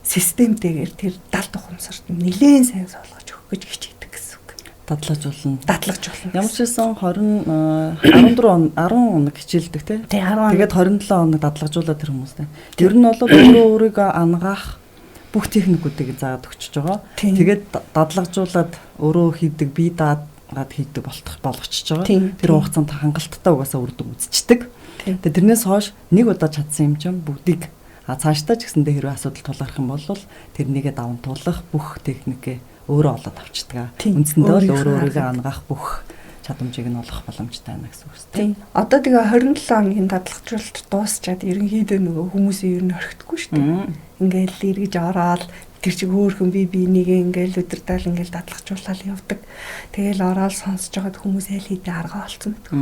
системтэйгээр тэр далд ухамсарт нэлээд сайн суулгаж өгөх гэж хичээдэг гэсэн үг. Дадлаж болно. Дадлаж болно. Ямар ч байсан 14 10 хоног хичээлдэг тий. Тэгээд 27 хоног дадлагжуулаад тэр хүмүүстэй. Ер нь бол өөрөө өөрийгөө ангаах бүх техникүүдийг заагаад өгчөж байгаа. Тэгээд дадлагжуулаад өөрөө хийдэг, бие даагаад хийдэг болгочихж байгаа. Тэр хугацаанд хангалттай угаасаа үр дүн үзчихдэг. Тэгээд тэрнээс хойш нэг удаа чадсан юм чинь бүгдийг цаашдаа ч гэсэндээ хэрвээ асуудал тулгарх юм бол тэрнийгээ даван туулах бүх техникээ өөрөө олоод авчдаг. Үндсэндээ л өөрөө өөрийгөө ангаах бүх чадамжийг нь олох боломжтой байна гэсэн үг шүү дээ. Одоо тэгээ 27 хоногийн дадлагжуулалт дуусчаад ерөнхийдөө нөгөө хүмүүсийн ер нь орхихгүй шүү дээ. Ингээл эргэж ороод тэр чиг хөөхөн би бинийгээ ингээл өдөртөл ингээл дадлагжуулаад явдаг. Тэгэл ороод сонсож байгаад хүмүүс аль хэдийн арга олцсон гэдэг.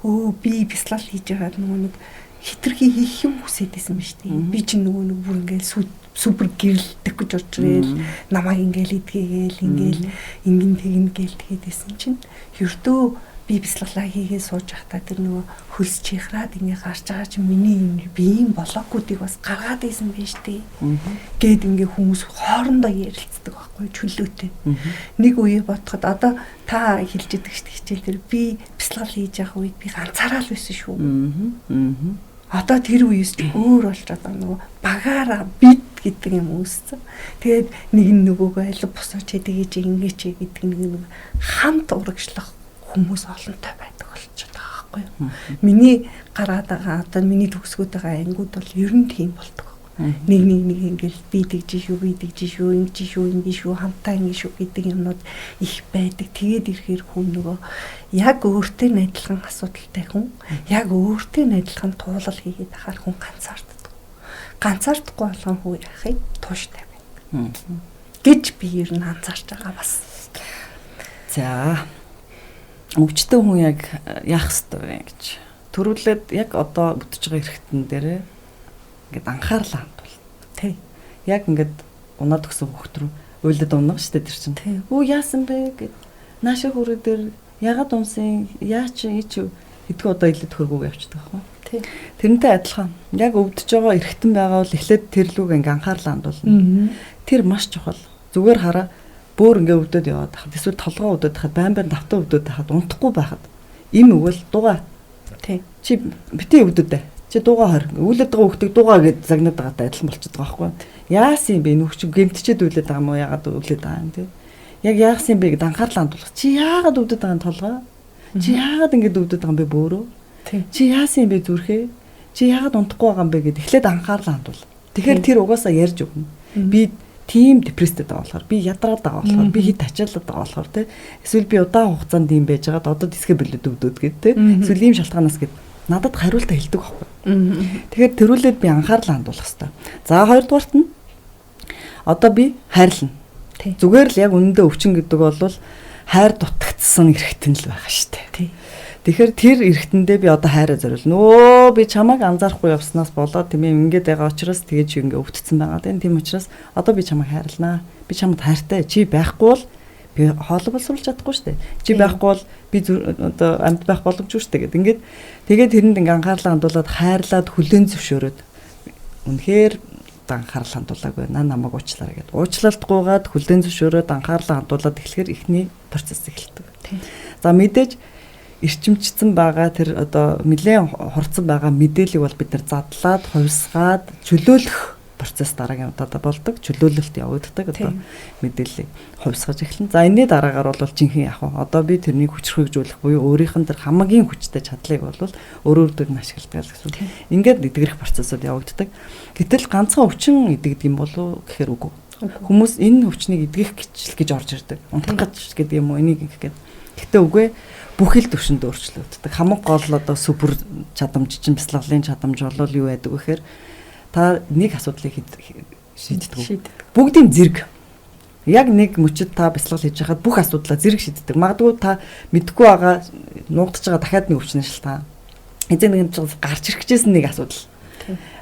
Өө би бясалгал хийж байгаад нөгөө нэг хитрхи хийх юм хүсээдсэн биз дээ. Би чинь нөгөө нэг бүр ингээл сүд супер гэрэлдэх гэж орж ирээл намайг ингээл идгээгээл ингээл ингэн тэгнэ гээл тэгээд исэн чинь ердөө би бясалгалаа хийгээ сууж байхдаа тэр нөгөө хөлс чихраад ингээ гарч байгаа чинь миний юм биеийн блокуудыг бас гаргаад исэн байж тээ. Гээд ингээ хүмүүс хоорондоо ярилцдаг байхгүй чөлөөтэй. Нэг үе бодоход одоо та хэлж идэг шүү дээ хичээл дээр би бясалгал хийж явах үед би ганцаараа л байсан шүү. Одоо тэр үеэс ч өөр болж одоо нөгөө багаараа бид гэдэг юм үүссэн. Тэгээд нэг нь нөгөөгөө аль босооч тэгэж ингэж гэдэг нэг хамт урагшлах хүмүүс олонтой байдаг болчиход байгаа байхгүй юу. Миний гараад байгаа одоо миний төгсгөөд байгаа ангиуд бол ер нь тийм болдог байхгүй. Нэг нэг нэг ингээл би тэгж шүү, би тэгж шүү, ингэж шүү, ингэж шүү, хамтаа ингэж шүү гэдэг юмнууд их байдаг. Тэгээд ирэхээр хүн нөгөө яг өөртөө адилхан асуудалтай хүн, яг өөртөө адилхан туулал хийгээд ахаар хүн ганцаарддаг. Ганцаардахгүй болгон хүн яах юм тууштай байдаг. Гэж би ер нь анзаарч байгаа бас. За, өвчтөн хүн яг яах ёстой вэ гэж. Төрүүлээд яг одоо бүтэж байгаа эргэтэн дээрээ ингээд анхаарлаа хандуул. Тий. Яг ингээд унаад өгсөн хүүхд рүү уйлдад унах штэ тэр чинь. Өө яасан бэ гэд. Нааша хүрээ дээр ягаад унсан яач ич гэдгүү одоо илүү төхөргүүг явчихдаг байхгүй. Тий. Тэрнтэй адилхан. Яг өвдөж байгаа эргэтэн байгаа бол эхлээд тэр лүүг ингээ анхаарлаа хандуулна. Тэр маш чухал. Зүгээр хараа бөөр ингээ өвдөд яваад хахад эсвэл толгоо өвдөд хахад байн байн давтаа өвдөд хахад унтахгүй байхад им өгвөл дугаа. Тий. Чи бити өвдөд ээ. Чи дуугаа хор. Үүлээд байгаа хүүхдийг дуугаа гэж загнаад байгаатай адилхан болчиход байгаа байхгүй. Яасан юм бэ? Нөх чи гэмтчихэд үлээд байгаа юм уу? Яагаад үлээд байгаа юм те? Яг яасан юм бэ гэд анхаарлаа хандуулах. Чи яагаад өвдөд байгаа юм толгой? Чи яагаад ингэж өвдөд байгаа юм бэ бөөрөө? Чи яасан юм бэ зүрхээ? Чи яагаад унтахгүй байгаа юм бэ гэд эхлээд анхаарлаа хандуул. Тэгэхээр тэр угаасаа ярьж өгнө. Би тийм депресстэй байгаа болохоор би ядраад байгаа болохоор би хит ачаалаад байгаа болохоор те эсвэл би удаан хугацаанд ийм байж байгаад одоо дисгэ болоод өвдөд гэд те эсвэл ийм шалтгаанаас гэд надад хариултаа хэлдэг байхгүй. Тэгэхээр тэрүүлээд би анхаарлаа хандуулах хэрэгтэй. За хоёрдугаарт нь одоо би хайрлана. Зүгээр л яг үнэндээ өвчин гэдэг бол хайр дутагдсан эргэтэн л байгаа шүү дээ. Тэгэхээр тэр эргэтэндээ би одоо хайраа зориулна. Өө би чамайг анзаарахгүй явснаас болоод тийм ээ ингээд байгаа учраас тэгэж ингээ өвдсөн байгаа тийм. Тийм учраас одоо би чамайг хайрлнаа. Би чамд хайртай. Чи байхгүй бол би хоолой боловсруулж чадахгүй шүү дээ. Чи байхгүй бол би одоо амьд байх боломжгүй шүү дээ гэд. Ингээд тэгээд тэрэнд ингээ анхаарлаа хандуулад хайрлаад хүлээн зөвшөөрөөд үнэхээр анхаарал хандуулаагүй наа намайг уучлаарай гэд. Уучлалтгүйгээд хүлээн зөвшөөрөөд анхаарлаа хандуулад эхлэхээр эхний процесс эхэлдэг. За мэдээж эрчимжсэн байгаа тэр одоо нэлээд хурцсан байгаа мэдээллийг бол бид нар задлаад, хувьсгаад, чөлөөлөх процесс дараагийн удаадаа болдог. Чөлөөлөлт явагддаг одоо мэдээллийг хувьсгаж эхэлнэ. За энэний дараагаар бол жинхэнэ яг одоо би тэрнийг хүчрхэгжүүлэх буюу өөрийнх нь тэр хамгийн хүчтэй чадлыг бол өөр өөр нь ашигладаг гэсэн. Ингээд эдгэрэх процессууд явагддаг. Гэтэл ганцхан өвчин эдгдэг юм болов уу гэхээр үгүй. Хүмүүс энэ өвчнийг эдгэх гэж гэж орж ирдэг. Унтах гэж гэдэг юм уу энийг ингэх гээд. Гэтэ үгүй бүхэл төвшөнд өөрчлөгддөг. Хамаг гол одоо сүпер чадамж чинь бясалгалын чадамж бол юу байдаг вэ гэхээр та нэг асуудлыг шийддэг. Бүгдийн зэрэг. Яг нэг мөчөд та бясалгал хийж байхад бүх асуудлаа зэрэг шийддэг. Магадгүй та мэдэхгүй байгаа нуугдж байгаа дахиад нэг өвчнө шалтгаан. Эзэн нэг юм гарч ирэх гэжсэн нэг асуудал.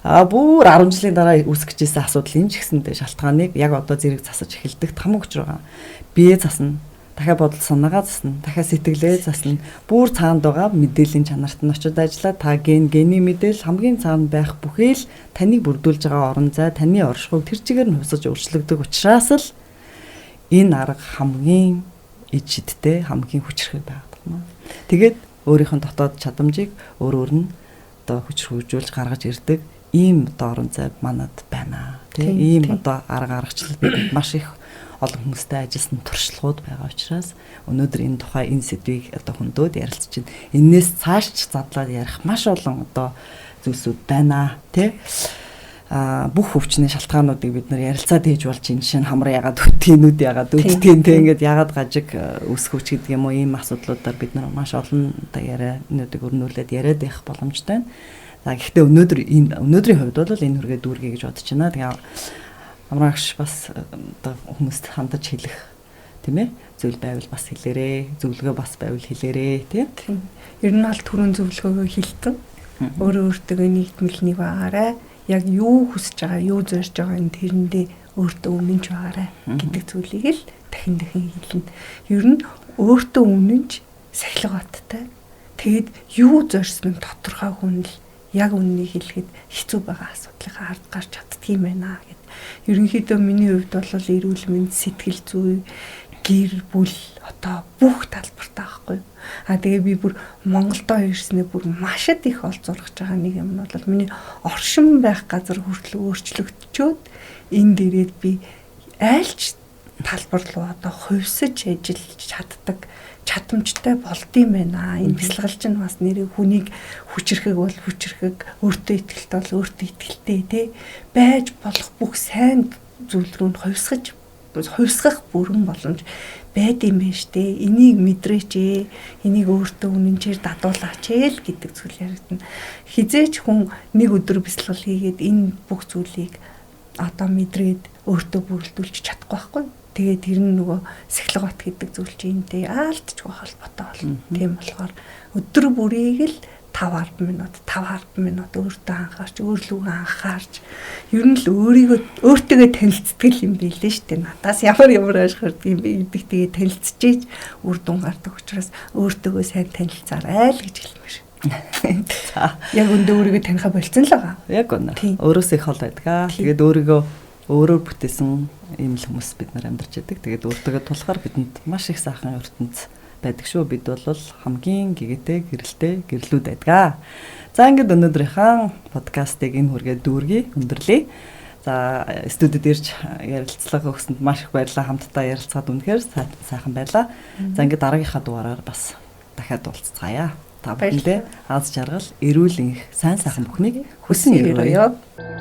А бүр 10 жилийн дараа үүсгэж ирсэн асуудал энэ ч гэсэндээ шалтгааныг яг одоо зэрэг засаж эхэлдэг хамаг учир байгаа. Бие засна, дахиад бодол санаагаа засна, дахиад сэтгэлээ засна. Бүр цаанд байгаа мэдээллийн чанарт нь очиод ажиллаа. Та гений мэдээлэл хамгийн цаана байх бүхэл таныг бүрдүүлж байгаа орон зай, таны оршихуйг тэр чигээр нь хувьсаж өөрчлөгдөг учраас л энэ арга хамгийн ид шидтэй, хамгийн хүчрхэг байдаг юм аа. Тэгээд өөрийнх нь дотоод чадамжийг өөр өөр нь одоо хүчрхэгжүүлж гаргаж ирдэг ийм одоо орон зай манад байна. Тэ ийм одоо арга аргачлал маш их олон хүмүүстэй ажилласан туршлагууд байгаа учраас өнөөдөр энэ тухай энэ сэдвийг одоо хөндөд ярилцж байна. Энээс цааш ч задлаад ярих маш олон одоо зүйлсүүд байна, тэ? Бүх өвчний шалтгаануудыг бид нар ярилцаад хийж болж энэ жишээ нь хамар ягаад өвдгийнүүд ягаад өвдгийн тэ ингээд ягаад гажиг үүсэх хүч гэдэг юм уу ийм асуудлуудаар бид нар маш олон одоо яриануудыг өрнүүлээд яриад явах боломжтой байна. За гэхдээ өнөөдөр энэ өнөөдрийн хувьд бол энэ хүргээ дүүргэе гэж бодож байна. Тэгээ Амраагш бас одоо хүмүүст хандаж хэлэх тийм ээ зүйл байвал бас хэлээрээ, зөвлөгөө бас байвал хэлээрээ тийм. Ер нь бол түрүүн зөвлөгөөгөө хэлсэн. Өөрөө өөртөө нэгдмэл нэг байгаарай. Яг юу хүсэж байгаа, юу зорж байгаа энэ тэрэндээ өөртөө үнэнч байгаарай гэдэг зүйлийг л дахин дахин хэлнэ. Ер нь өөртөө үнэнч сахилга баттай. Тэгээд юу зорьсон нь тодорхой хүн л яг үннийг хэлэхэд хэцүү байгаа асуудлыг ард гарч чаддгийм байна гэд. Ерөнхийдөө миний хувьд бол эрүүл мэнд, сэтгэл зүй, гэр бүл одоо бүх талбартаа байхгүй. А тэгээ би бүр Монголдо ирснээр бүр маш их олзуурхаж байгаа нэг юм нь бол миний оршин байх газар хүртэл өөрчлөгдчөөд энд ирээд би айлч талбар руу одоо хувьсаж ажиллаж чаддаг чадамжтай болдсон байна. Энэ бясалгал чинь бас нэрээ хүнийг хүчрэхэг бол хүчрэхэг, өөртөө итгэлтэй бол өөртөө итгэлтэй тий байж болох бүх сайн зүйл рүү нь хувьсгах бүрэн боломж байд юм байна штэ. Энийг мэдрээч ээ. Энийг өөртөө үнэнчээр дадуулаач ээ л гэдэг зүйл яригдана. Хизээч хүн нэг өдөр бясалгал хийгээд энэ бүх зүйлийг одоо мэдрээд өөртөө бүрэлдүүлж чадахгүй байхгүй. Тэгээд тэр нь нөгөө сахилга бат гэдэг зүйл чинь энтэй аалтчгүй холбоотой болно. Тийм болохоор өдөр бүрийг л 5 10 минут 5 10 минут өөртөө анхаарч, өөрлөгөө анхаарч ер нь л өөрийгөө өөртөөгөө танилцдаг юм билээ шүү дээ. Надаас ямар ямар ашиг юм бэ гэдэг тэгээ танилцчихэж үр дүн гардаг учраас өөртөөгөө сайн танилцаарай л гэж хэлмээр. За яг өндөө өөрийгөө таниха болцсон л байгаа. Яг үнэ. Өөрөөсөө их хол байдаг. Тэгээд өөрийгөө өөрөөр бүтээсэн ийм л хүмүүс бид нар амьдарч байдаг. Тэгээд өөртөөгөө тулахаар бидэнд маш их сайхан ертөнц байдаг шүү. Бид бол хамгийн гэгээтэй, гэрэлтэй гэрлүүд байдаг. За ингээд өнөөдрийнхөө подкастыг энэ хүргээд дүүргэе, өндөрлөе. За студид ирж ярилцлага өгсөнд маш их баярлалаа. Хамтдаа ярилцаад үнэхээр сайхан байлаа. За ингээд дараагийнхаа дугаараар бас дахиад уулзцаая. Та бүхэндээ аз жаргал, эрүүл энх, сайн сайхан бүхнийг хүсэн өрөөе.